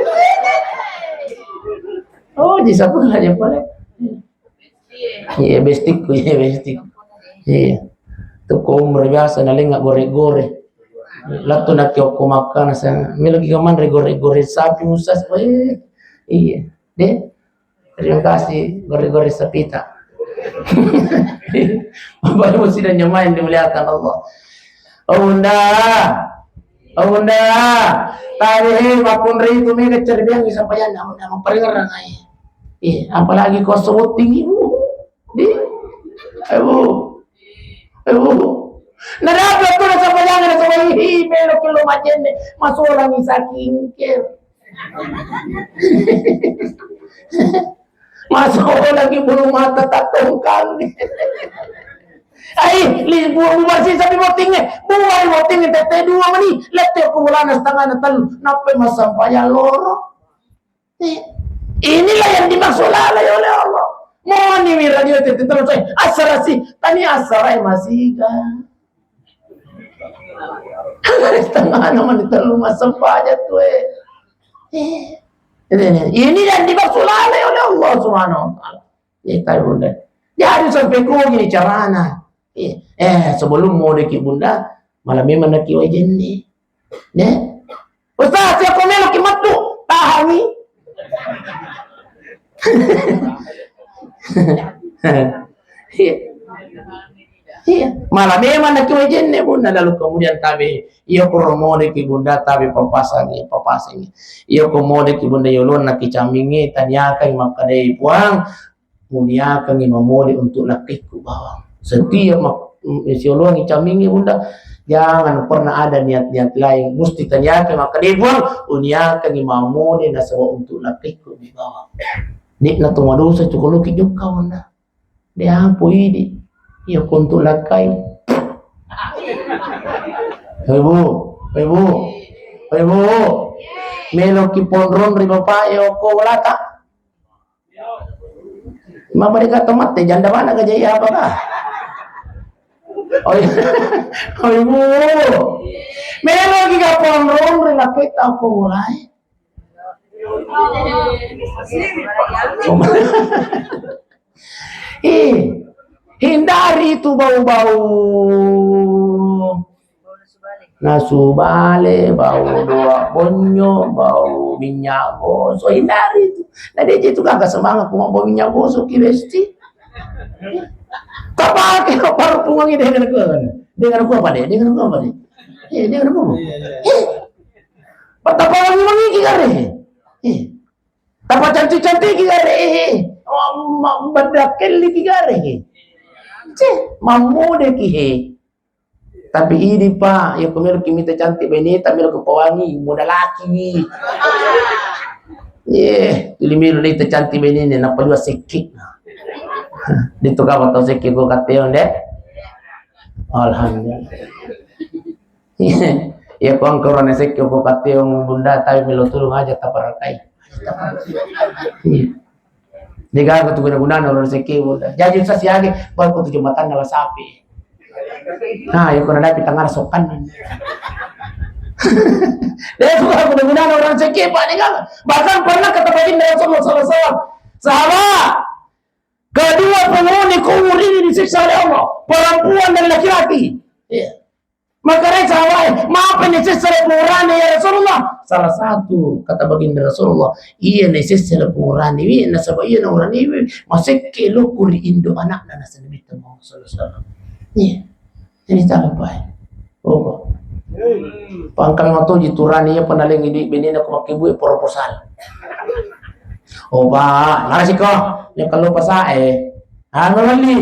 Oh, aji sapula aja pale. Iya, bestikku, iya, bestikku. Iya. Tu ko umrah biasa, nalenga gore-gore. Lattu nakkiokko makkana sa, meloki kamanre gore-gore sapi musa, weh. Iya. Deh. Terima kasih, gore-gore sapita. Bapak Ibu sidang jamaah yang dimuliakan Allah. Oh, Bunda. Oh, Bunda. Tabe, eh, makunre itu mega cerbiang sampaian, Bunda, maparingerang ai. Eh, apalagi ko sebut tinggi, uh, di, ayo, ayo. Nah, dapat tu rasa bayangan, rasa bayangan, hi, melo kilo majenne, masolang saking ker. Masolang bulu mata tatongkang. Ai, li, bu, bu bersih sapi bottingnya, bu, bottingnya, tete dua meni, lette aku bulana setengah na telu, nape masam payah loro. Eh, inilah yang dimaksud lalai oleh Allah. Moni mi radio tete terus, eh, asara sih, tani asara, eh, masih kan. Setengah nama di telu masam payah tu, eh. Eh, ini, ini, ini yang dimaksud lalai oleh Allah Subhanahu wa Ta'ala. Eh, tai, Bunda. Jadi sampai ko gini carana. Eh, eh, sebelum mau deki, Bunda, malah memang naki wae jenne. Ne? Ustaz, siapa melo ki metu? Tahangi. Iya. Iya. Malah memang naki wae jenne, Bunda, lalu kemudian tabe. Iya, ko mode ki, Bunda, tabe papasangi, papasangi. Iya, ko mode ki, Bunda, yolona ki camingi, taniakai makkadai Puang, muniakangi mamole untuk lakkikku bawang. Setiap mak-, mm, sioloangi camingi, Bunda, jangan pernah ada niat-niat lain. Musti taniakangi makkadai Puang, uniakangi mamole nasaba untuk lakkikku mi bawang. De'na to madosa cukoloki jokka, Bunda. De' apa idi. Iya ko untuk lakkai. Ibu, ibu, ibu. Meloki ponrong ri bapak yo ko lata. Mabari kata mate janda mana gaja iya apa kah? Oh iya. Oh, ibu. Meloki ka ponrong ri lakkai ta ko mulai. Eh, hindari itu bau-bau nasu bale, bau doa bonyo, bau minyak gosok, hindari itu. Nah, dia itu kagak semangat, cuma bau minyak gosok, ki besti. Kapake parfum wangi dengan Dengan aku apa deh? Dengan aku apa deh? Eh, dengan aku apa? Iya, iya. Eh, patappawangi-wangiki gare. Eh, tapacantik-cantiki gare. Eh, oh, ma-, bedakelliki gare. Ceh, mammodeki he. Tapi idi, Pak, ya, ko meloki mita cantik baineta, meloki pawangi, modalaki. Ye, tuli melo naita cantik bainena, napalua sekke. Ditto kapa tau sekke ko kateong, deh. Alhamdulillah. Ya, ko engka urane sekke ko kateong, Bunda, tapi melo tulung aja taparakai. Iya. Degaga tu guna-gunana orang sekke, Bunda. Jaji usah siage, baru ko tu jembatanna la sapi. Nah, ya, ko nadapi tangara sokan. Deh, bukan guna-gunana orang sekke, Pak, degaga. Bahkan pernah kata baginda Rasulullah sallallahu alaihi wasallam, "Sahabat, kedua penghuni kubur ini disiksa oleh Allah, perempuan dan laki-laki." Iya. Makkedai sahabat, "Mapa nisessa le pungurane, ya Rasulullah?" Salah satu kata baginda Rasulullah, "Iya nisessa le pungurane wi, nasaba iya naurane wi, masekke loku ri indo anakna," nasaba Nabi Muhammad sallallahu alaihi wasallam. Iya. Jadi tak apa. Oh. Pangkal matoji turani iya penalengi duit benena ko makkebue proposal. Oh, Pak, makasih ko. Ya kalau pasae. Anu lagi.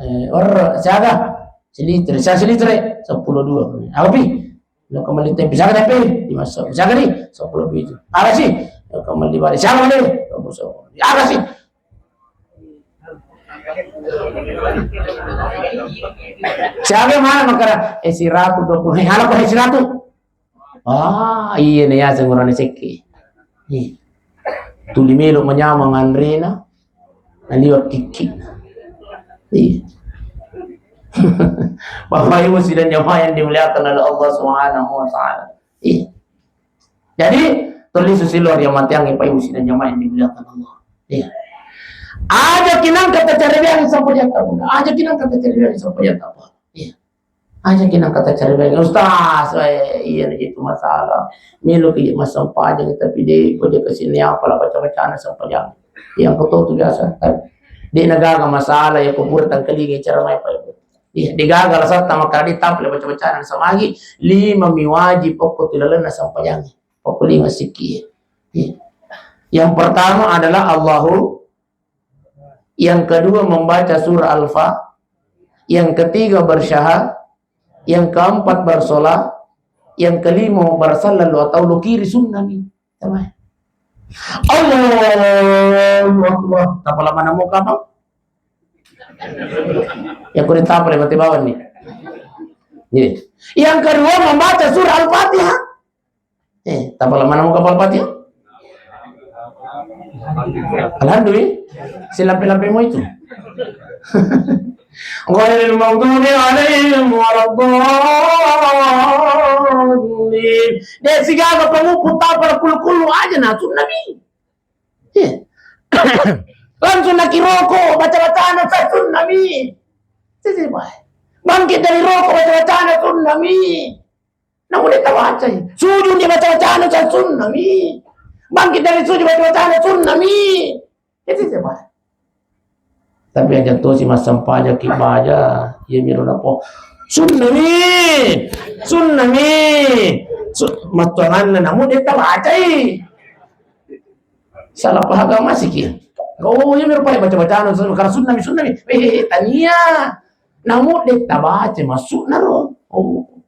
Eh, or siaga. Silitre, siaga silitre, seppulo dua. Apa pi? Lo kembali tempe, siaga tempe? Lima so. Siaga ni? Seppulo dua itu. Apa sih? Lo kembali balik. Siaga ni? Seppulo so. Apa sih? Siaga mana makara? Eh, siratu dua puluh. Eh, halo, eh, siratu. Ah, iya, ne yaseng urane sekke. Iya. Tuli melo manyamang anrena, naliwa kikki. Iya. Bapak Ibu sidang jamaah yang dimuliakan oleh Allah Subhanahu wa Ta'ala. Iya. Jadi, tuli susi luar yang matiang, Bapak Ibu sidang jamaah yang dimuliakan Allah. Iya. Aja kinang kata cari biang sampai jatuh. Aja kinang kata cari biang sampai jatuh. Iya. Aja kinang kata cari baik, "Ustaz, eh, iya itu masalah. Melo ki massempajang, tapi de ko je kesini apa lah baca-bacana sempajang." Yang kau tu biasa, tapi de nagaga masalah, ya kubur tangkalingi cara mai pa. Iya, degaga lah satta maka de tampil baca-bacana samagi, lima mi wajib pokok tu lalenna sempajang. Pokok lima sikki. Iya. Yang pertama adalah Allahu Yang kedua membaca surah Al-Fa-, yang ketiga bersyahad, yang keempat bersolat, yang kelima bersallallahu atau lukiri sunnah ni. Tamai. Allahu Akbar. Tapala mana mau kapang? Yang kulit tapala mati bawah ni. Iya. Yang kedua membaca surah Al-Fatihah. Eh, tapala mana mau kapal pati? Alhamdulillah. Silampe-lampe mau itu. Ghairil maghdubi alaihim waladdallin. De sigaga pengupu tapal kulu-kulu aja na sunnah mi. Eh. Langsung naki roko, baca-bacana sa sunnah mi. Sisi bae. Bangkit dari roko, baca-bacana sunnah mi. Namu de tabacai. Sujud ni baca-bacana sa sunnah mi. Bangkit dari sujud baca-bacana sunnah mi. Itu siapa? Tapi aja to si massempajang ki baja, iya miro napo. Sunnah mi. Sunnah mi. Su-, mattuanganna namu de tabacai. Salah paham masih ki. Oh, iya miro pai baca-bacana sunnah, karena sunnah mi, sunnah mi. Eh, tania. Namu de tabaca maksudna ro. Oh.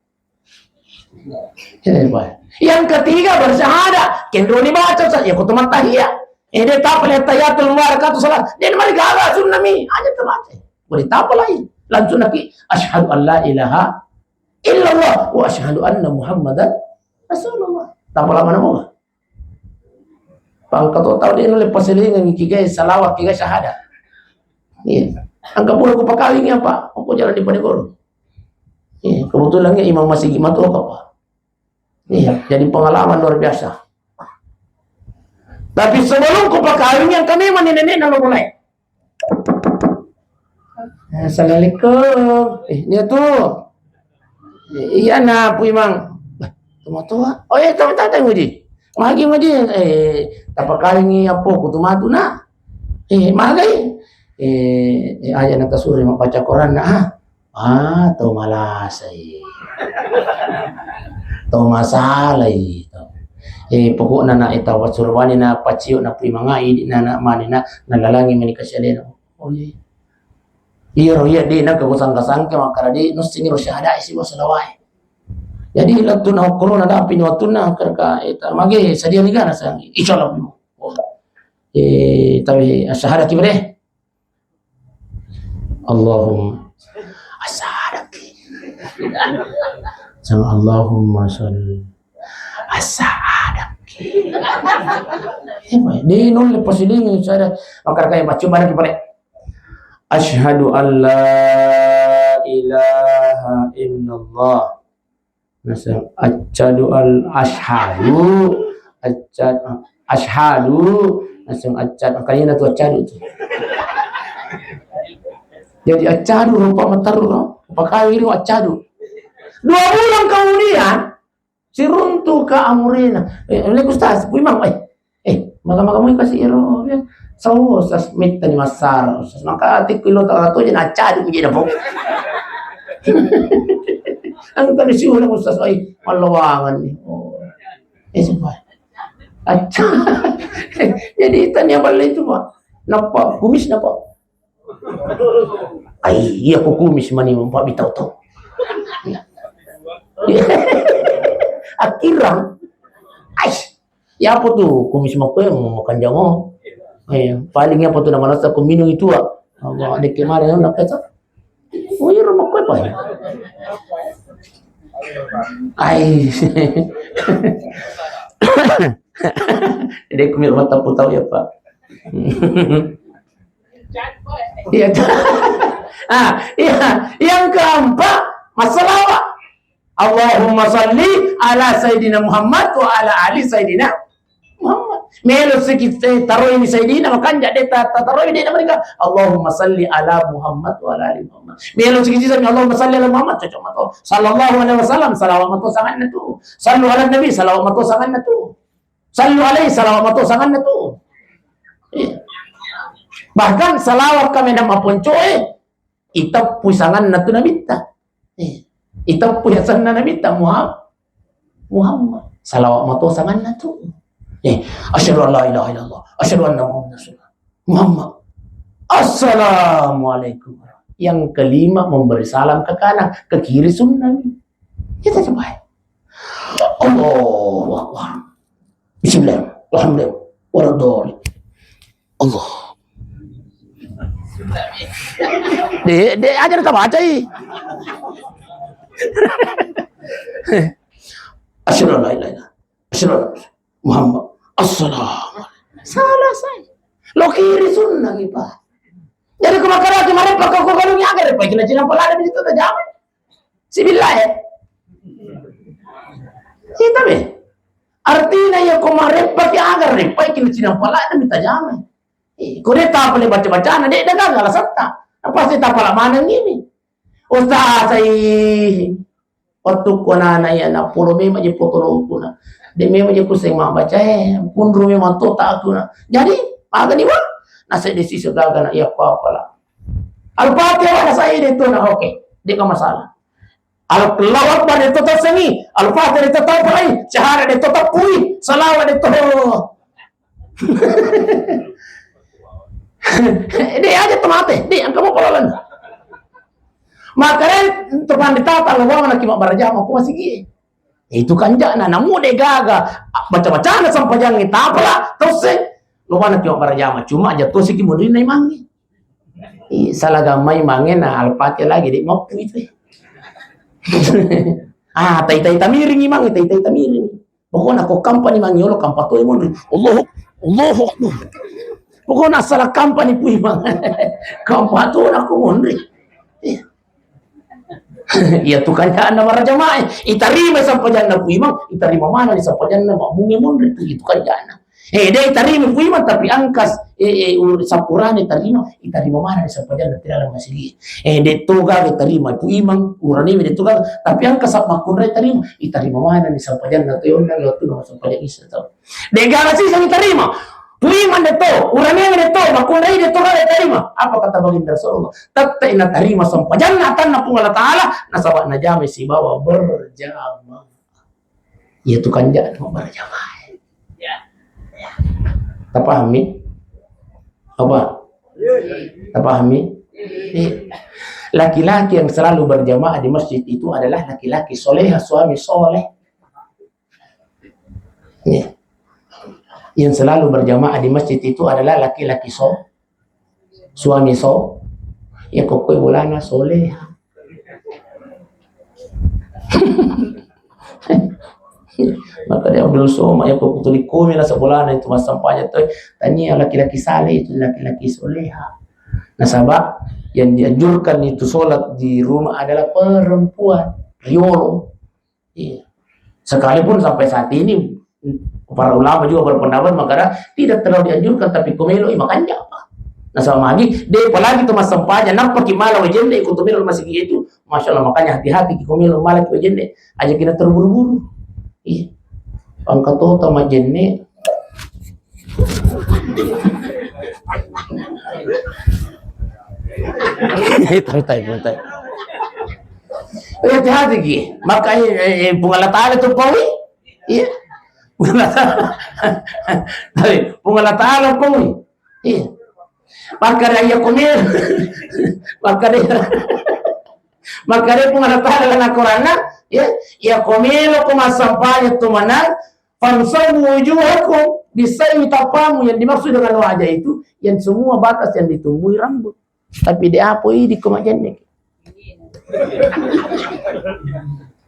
Eh, baik. Yang ketiga bersyahadat, kendro ni baca sa, ya kutu mattahiyat. Eh, de tapale tahiyatul mubarakatuh salat. De mari gaga sunnah mi, aja tabaca. Boleh tapalai. Langsung naki, "Asyhadu an la ilaha illallah wa asyhadu anna Muhammadan Rasulullah." Tapala mana mau? Pangka to tau de nulle paselingan kigai salawat kigai syahadat. Iya. Angka pura ku pakawingi apa? Aku jalan di Panegoro. Iya, kebetulan ya imam masigi matoa, Pak. Iya, jadi pengalaman luar biasa. Tapi sebelum ku pakawing yang kami mani nenek nalo mulai. Assalamualaikum. Eh, nia tu. Iya na Pu Imang. Bah, tu matoa. Oh iya, tama tata nguji. Magi nguji, eh, tapakawingi apo ku tu matu na. Eh, magai. Eh, eh, aja na tasuri mabaca Quran na. Ah. Ah, to malasai. To masalai to. Eh, pokokna na eta wasurwani na paciu na pui mangai di na na mani na nalalangi mani kasialena. Oh iya. Iya ro iya di na kau sangka-sangka makkara di nussini ro syahada isi wa salawai. Jadi lettu na okoro na dapi ni wattunna kerka eta mage sadia ni gana sang. Insyaallah. Oh. Eh, tapi syahada ki bare. Allahumma asadaki. Sang Allahumma salli asadaki. Di nulle pasilingi sada makar kaya baca barang kepala. Asyhadu an la ilaha illallah. Naseng asyhadu al asyhadu asyhadu asyhadu naseng asyhadu kayaknya tu asyhadu tu. Jadi asyhadu rupa meteru no. Pakai itu asyhadu. Dua bulan kemudian siruntu ke amurina. Eh, Assalamualaikum Ustaz, Bu Imam, eh, Eh, maga-maga mui kasi ero, ya. Sawo, sas, mittani massara, sas, maka atikku ilo tau to jena cadu je dapo. Anu tadi si ulang usas, oi, mallawangan ni. Oh. Eh, sumpah. Acca. Jadi tania balle itu, Pak. Napa, kumis napa? Ai, iya ko kumis mani mampa bitau to. Akirang. Ais. Ya apa tu kumis makko yang makan jango. Eh, paling apa tu nama rasa ku minum itu ah. Apa dek kemarin nak kata. Oh iya rumah kue apa ya? Ai. Dek kumi rumah tapu tahu ya Pak. Iya. Ah, iya. Yang keempat, masalah apa? Allahumma salli ala Sayyidina Muhammad wa ala ali Sayyidina Muhammad. Melo siki, eh, taroi ni Sayyidina, makanja de ta, ta taroi de na mereka. Allahumma salli ala Muhammad wa ala ali Muhammad. Melo siki sisa Allahumma salli ala Muhammad, cocok mato. Sallallahu alaihi wasallam, salawat mato sanganna tu. Sallu ala Nabi, salawat mato sanganna tu. Sallu alaihi, salawat mato sanganna tu. Iya. Bahkan salawat kami nama poncoe, iteppui sanganna tu nabitta. Eh, iteppui asenna nabitta Muha-, Muhammad. Salawat mato sanganna tu. Eh, asyhadu an la ilaha illallah, asyhadu anna Muhammadan rasulullah. Muhammad. Assalamualaikum. Yang kelima memberi salam ke kanan, ke kiri sunnah. Kita coba. Allahu Akbar. Bismillah. Alhamdulillah. Waladdallin. Allah. De, de, aja tabacai. Asyhadu an la ilaha illallah. Asyhadu anna Muhammad. Assalamu. Salah saya. Lo kiri sunnah ki, Pak. Jadi ko makkeda ki marepa ko ko galung aga repa kina cina palada di situ tajam. Sibillahi. Kita be. Artinya ya ko marepa ki aga repa kina cina palada mi tajam. Eh, ko de tapale baca-bacana de dagang ala setta. Apa sih tapala maneng ini? Ustaz ai. Wettukku anana iya na polo memang je potolokku na. De memang je kuseng mabbaca, eh, punru memang to takku na. Jadi, magani wa? Nasa de sisa gaga na iya apa-apa lah. Al-Fatihah wa nasa de to na oke. De ka masalah. Allahu Akbar de to tasengi. Al-Fatihah de to tapalai. Syahada de to tapui. Salawat de to. De aja to mate. De angka mau pololan. Makanya untuk pandita tak lawan lagi mak barajama aku masih gini. Itu kan jana namu de gaga baca-bacana sampajangnge tapala tausse lo mana ki barajama cuma aja to siki modri na imangnge. Ih, salah gamai mange na Al-Fatihah lagi de mappu itu. Ah, tai-tai tamiring imangnge, tai-tai tamiring. Pokokna ko kampani mangiolo kampa to monri. Allahu Allahu Akbar. Pokokna salah kampani pui mang. Kampa to na ko monri. Iya. Iya tu kanjana marajamae. Itarima sampajanna pui mang, itarima mana di sampajanna mabungi monri tu itu kanjana. Eh, de itarima pui mang tapi angkas eh, eh ur sapurane tarima, itarima mana di sampajanna tidak ada masih. Eh, de toga itarima pui mang, urane de toga tapi angkas makkunrai tarima. Itarima manenni sampajanna to yonna lewat tu nama sampaja isa tau. Degala sisa itarima. Tuimang de to, urameng de to, makkunrai de to, rale tarima. Apa kata baginda Rasulullah? Tettai natarima sempajanna atanna Puang Allah Ta'ala, nasaba najamai sibawa berjamaah. Iya tu kanja berjamaah. Tapahami? Apa? Tapahami? Iya. Laki-laki yang selalu berjamaah di masjid itu adalah laki-laki soleha, suami soleh. Iya. Yang selalu berjamaah di masjid itu adalah laki-laki so, suami so, ya kokkoe bolana soleha. Maka dia Abdul Somad, ya, kok tuli kumi lah sebulan itu massampajang tu, tania laki-laki saleh itu laki-laki soleha. Nasaba yang dianjurkan itu sholat di rumah adalah perempuan, riolo. Iya. Sekalipun sampai saat ini para ulama juga berpendapat maka tidak terlalu dianjurkan, tapi komelo, eh, makanya apa? Nasaba magi, de apalagi tu massampajang, nampa ki mala wajende ikut melo masigi itu, Masya Allah, makanya hati-hati ki komelo mala ki wajende, aja kina terburu-buru. Iya. Pangkatota majenne. Tahu, tahu, tahu. Eh, hati-hati ki. Maka, eh, eh, eh, Puang Allah Ta'ala tu pawi. Iya. Tapi Puang Allah Ta'ala pawi. Iya. Maka dari iya komel. Maka dari, maka dari Puang Allah Ta'ala na Quranna, ya, iya komelo ko massampajang tu manang, fansabu wujuhakum, bisai tapamu, yang dimaksud dengan wajah itu, yang semua batas yang ditumbuhi rambut. Tapi de apo idi ko majenne.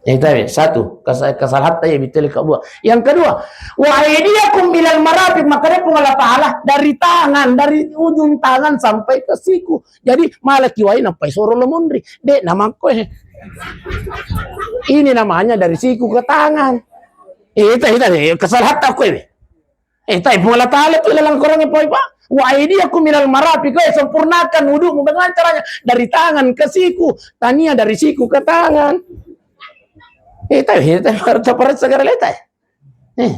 Yang tadi, satu, kes-, kesalahan tadi betul kedua. Yang kedua, wa aidiyakum ilal marafiq, maka dia Puang Allah Ta'ala dari tangan, dari ujung tangan sampai ke siku. Jadi, malaki wai nampai soro lo monri. De, namako, eh. Ini namanya dari siku ke tangan. Eh, itu, itu, itu, kesalahan tak kue. Eh, tapi Puang Allah Ta'ala tu dalam Quran apa, Pak? Wa aidiyakum ilal marafiq, kau sempurnakan wudumu. Bagaimana caranya? Dari tangan ke siku, tania dari siku ke tangan. Eh, tapi, eh, tapi harus sabar segala letai. Eh.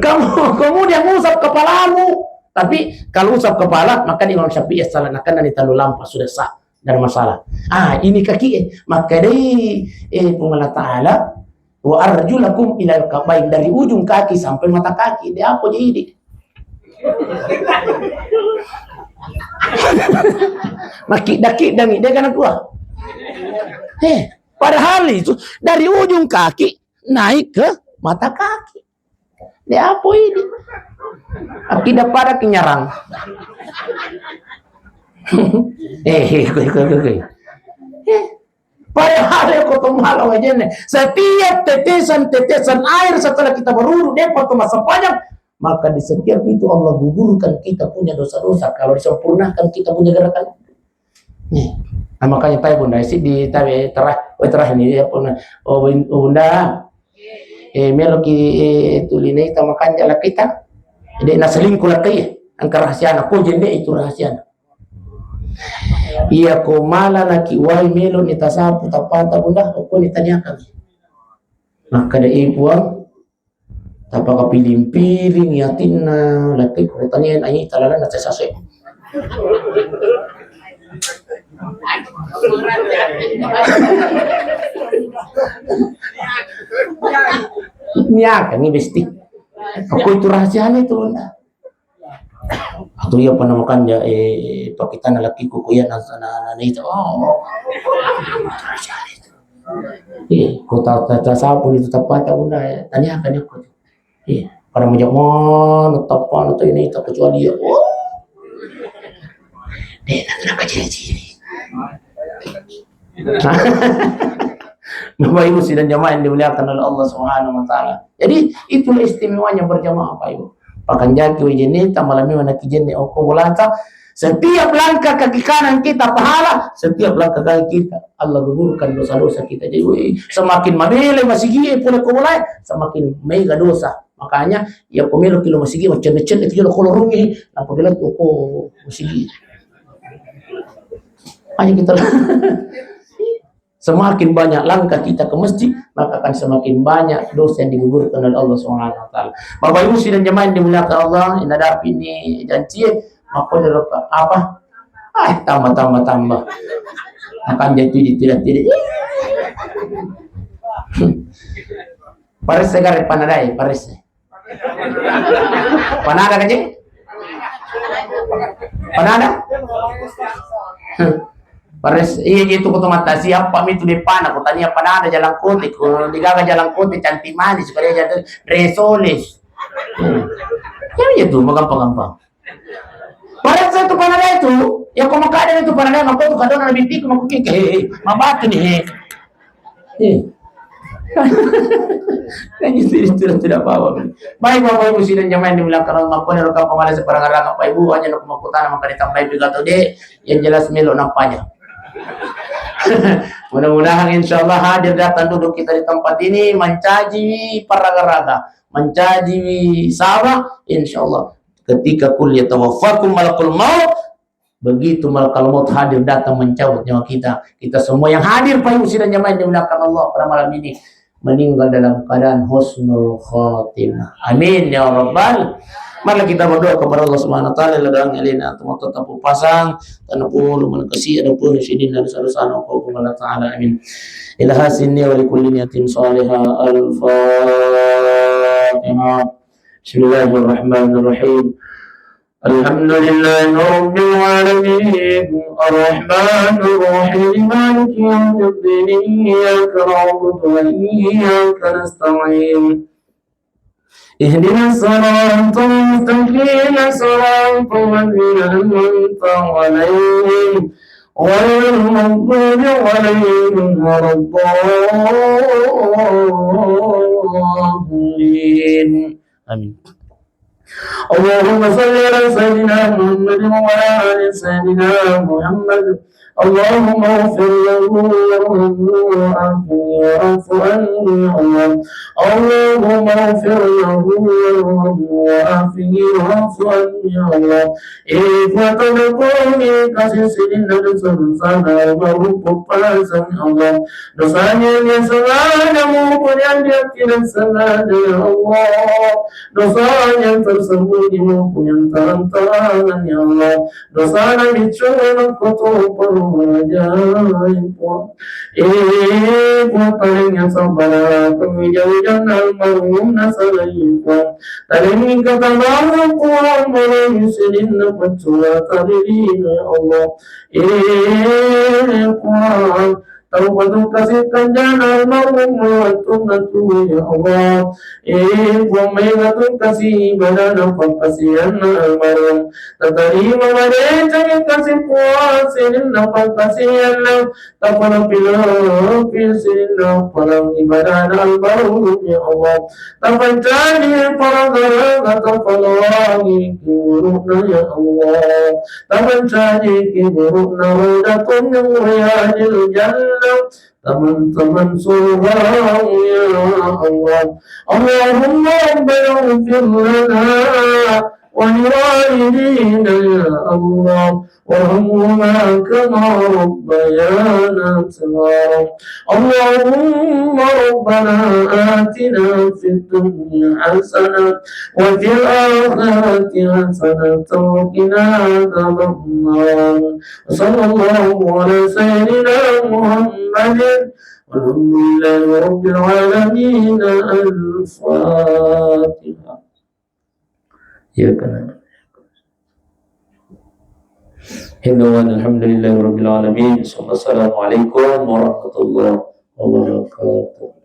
Kamu, kemudian usap kepalamu. Tapi kalau usap kepala, maka Imam Syafi'i salah, nah, kan ini terlalu lampas, sudah sah, tidak ada masalah. Ah, ini kaki, eh, maka dai, eh, Puang Allah Ta'ala, wa arjulakum ilal kabain, dari ujung kaki sampai mata kaki. De apo jadi. Maki daki dangi de kana tua. Eh, padahal itu dari ujung kaki naik ke mata kaki. De apo ini? Aki dapada kenyarang. Eh, eh, eh, eh, eh. Eh, padahal ya kotong malam aja nih. Setiap tetesan-tetesan air setelah kita berwudu, dia potong masa panjang, maka di setiap itu Allah gugurkan kita punya dosa-dosa kalau disempurnakan kita punya gerakan. Nih. Nah, makanya tahu Bunda, isi di tabe terah, oh, terah ini dia pun. Oh, Bun-, oh, Bunda. Eh, melo ki, eh, tulinai tama kanja lakita. De naselingkuh lakai. Angka rahasiana, ko jende itu rahasiana. Iya ko mala naki wai melo ni tasapu tapata Bunda, ko ni taniakan. Maka de, eh, Puang, tapakapiling-piling yatinna, lakkai ko tania nai talalanna sesase. Niakan ni besti. Aku itu rahasianya itu, Bunda. Atau iya pernah makan ya, eh, pakitana lakiku, ku iya na, na, na, na itu. Oh, rahasianya itu. Iya, ko ta, ta, tasapu itu tapata, Bunda, ya. Tanyakan aku. Iya, pada mojok mono tapana tu ini tak kecuali ya. Oh. Deh, nak kenapa ciri-ciri? Bapak Ibu sidang jamaah yang dimuliakan oleh Allah Subhanahu wa Ta'ala. Jadi, itulah istimewanya berjamaah, Bapak Ibu. Pakanjaki wejenne, tamalami manaki jenne, oko bolata. Setiap langkah kaki kanan kita pahala, setiap langkah kaki kita Allah gugurkan dosa-dosa kita. Jadi, weh, semakin mabele masigi pole ko bolai, semakin mega dosa. Makanya, ya ko melo ki lo masigi, macam-macam itu jolo kolorungi, apa bilang tu ko masigi. Ayo kita Semakin banyak langkah kita ke masjid, maka akan semakin banyak dosa yang digugurkan oleh Allah Subhanahu wa Ta'ala. Bapak Ibu sidang jamaah yang dimuliakan Allah, inadapi ini jancie, maka apa? Ah, tambah, tambah, tambah. Akan jatuh di tidak, tidak. Paresse gare panadai, paresse. Panada kaje? Panada? Pares, iya, iya, itu kutu mata siapa mi tu depana, kutania panada jalan kote, ko digaga jalan kote, cantik manis, kaya jatuh resoles. Hmm. Ya, iya tu, magampang-gampang. Pares itu panada itu, ya, kau makada itu panada, maka tu kadona bintiku, maka kike, he, he, mabatu nih, he. Eh. Kan itu istilah tidak apa-apa. Baik, Bapak Ibu sidang jamaah yang dimuliakan Allah, makkoni rokka pamala separang-ranga, Bapak Ibu, aja nak makutana maka ditambahi pidato de, yang jelas melo nampanya. Mudah-mudahan insyaallah hadir datang duduk kita di tempat ini mencaji parang-ranga, mencaji sawa, insyaallah ketika kuliah tawaffakum malakul maut, begitu malakal maut hadir datang mencabut nyawa kita, kita semua yang hadir, Bapak Ibu sidang jamaah yang dimuliakan Allah, pada malam ini meninggal dalam keadaan husnul khatimah. Amin ya rabbal. Marilah kita berdoa kepada Allah Subhanahu wa Ta'ala. Ladang elena atau mau tetap pasang tanah pun mana kasih ada pun sini dan sana sana Allah Ta'ala. Amin. Ilaha sinni wa likulli niyatin salihah. Al-Fatihah. Bismillahirrahmanirrahim. الحمد لله رب العالمين، الرحمن الرحيم، مالك يوم الدين، إياك نعبد وإياك نستعين، اهدنا الصراط المستقيم، صراط الذين أنعمت عليهم، غير المغضوب عليهم ولا الضالين. آمين. اللهم صل على سيدنا محمد وعلى آل سيدنا محمد. اللهم اغفر له وارحمه وعافه واعف عنه يا الله. اللهم اغفر له وارحمه وعافه واعف عنه يا الله. Ibu atau kami kasih sini dan sana baru pupasa ya Allah. Dosanya yang sengaja maupun yang dia tidak sengaja ya Allah. Dosa yang tersembunyi maupun yang terang-terangan ya Allah. Dosa Nabi cuma kotor perwajah. Eh, buat paling yang sabar, pengujian almarhum nasalaikuan. Talengi kata baru kuang, boleh yusilin na pacua tabiri ya Allah. Eh, kuang. Tau patung kasih kanjana almarhum, mewatungna tu ya Allah. Eh, buang mega tu kasih ibadah nampak kasihan almarhum. Tatarima madeceng kasih puas, ini nampak kasihan. Tapalepi-lepi sininna palang ibadah almarhum ya Allah. Tapancaji paragaraga, tapaloangi kuburuna ya Allah. Tapancaji kuburuna raudatun min riyadil jannah. Taman-taman surga ya Allah. Allahumma rabbana ighfir lana ولوالدينا يا الله وارحمهما كما ربيانا صغارا. اللهم ربنا آتنا في الدنيا حسنة وفي الآخرة حسنة وقنا عذاب النار. وصلى الله على سيدنا محمد والحمد لله رب العالمين. الفاتحة. Iya, kan. Alhamdulillahirabbil alamin. Assalamualaikum warahmatullahi wabarakatuh.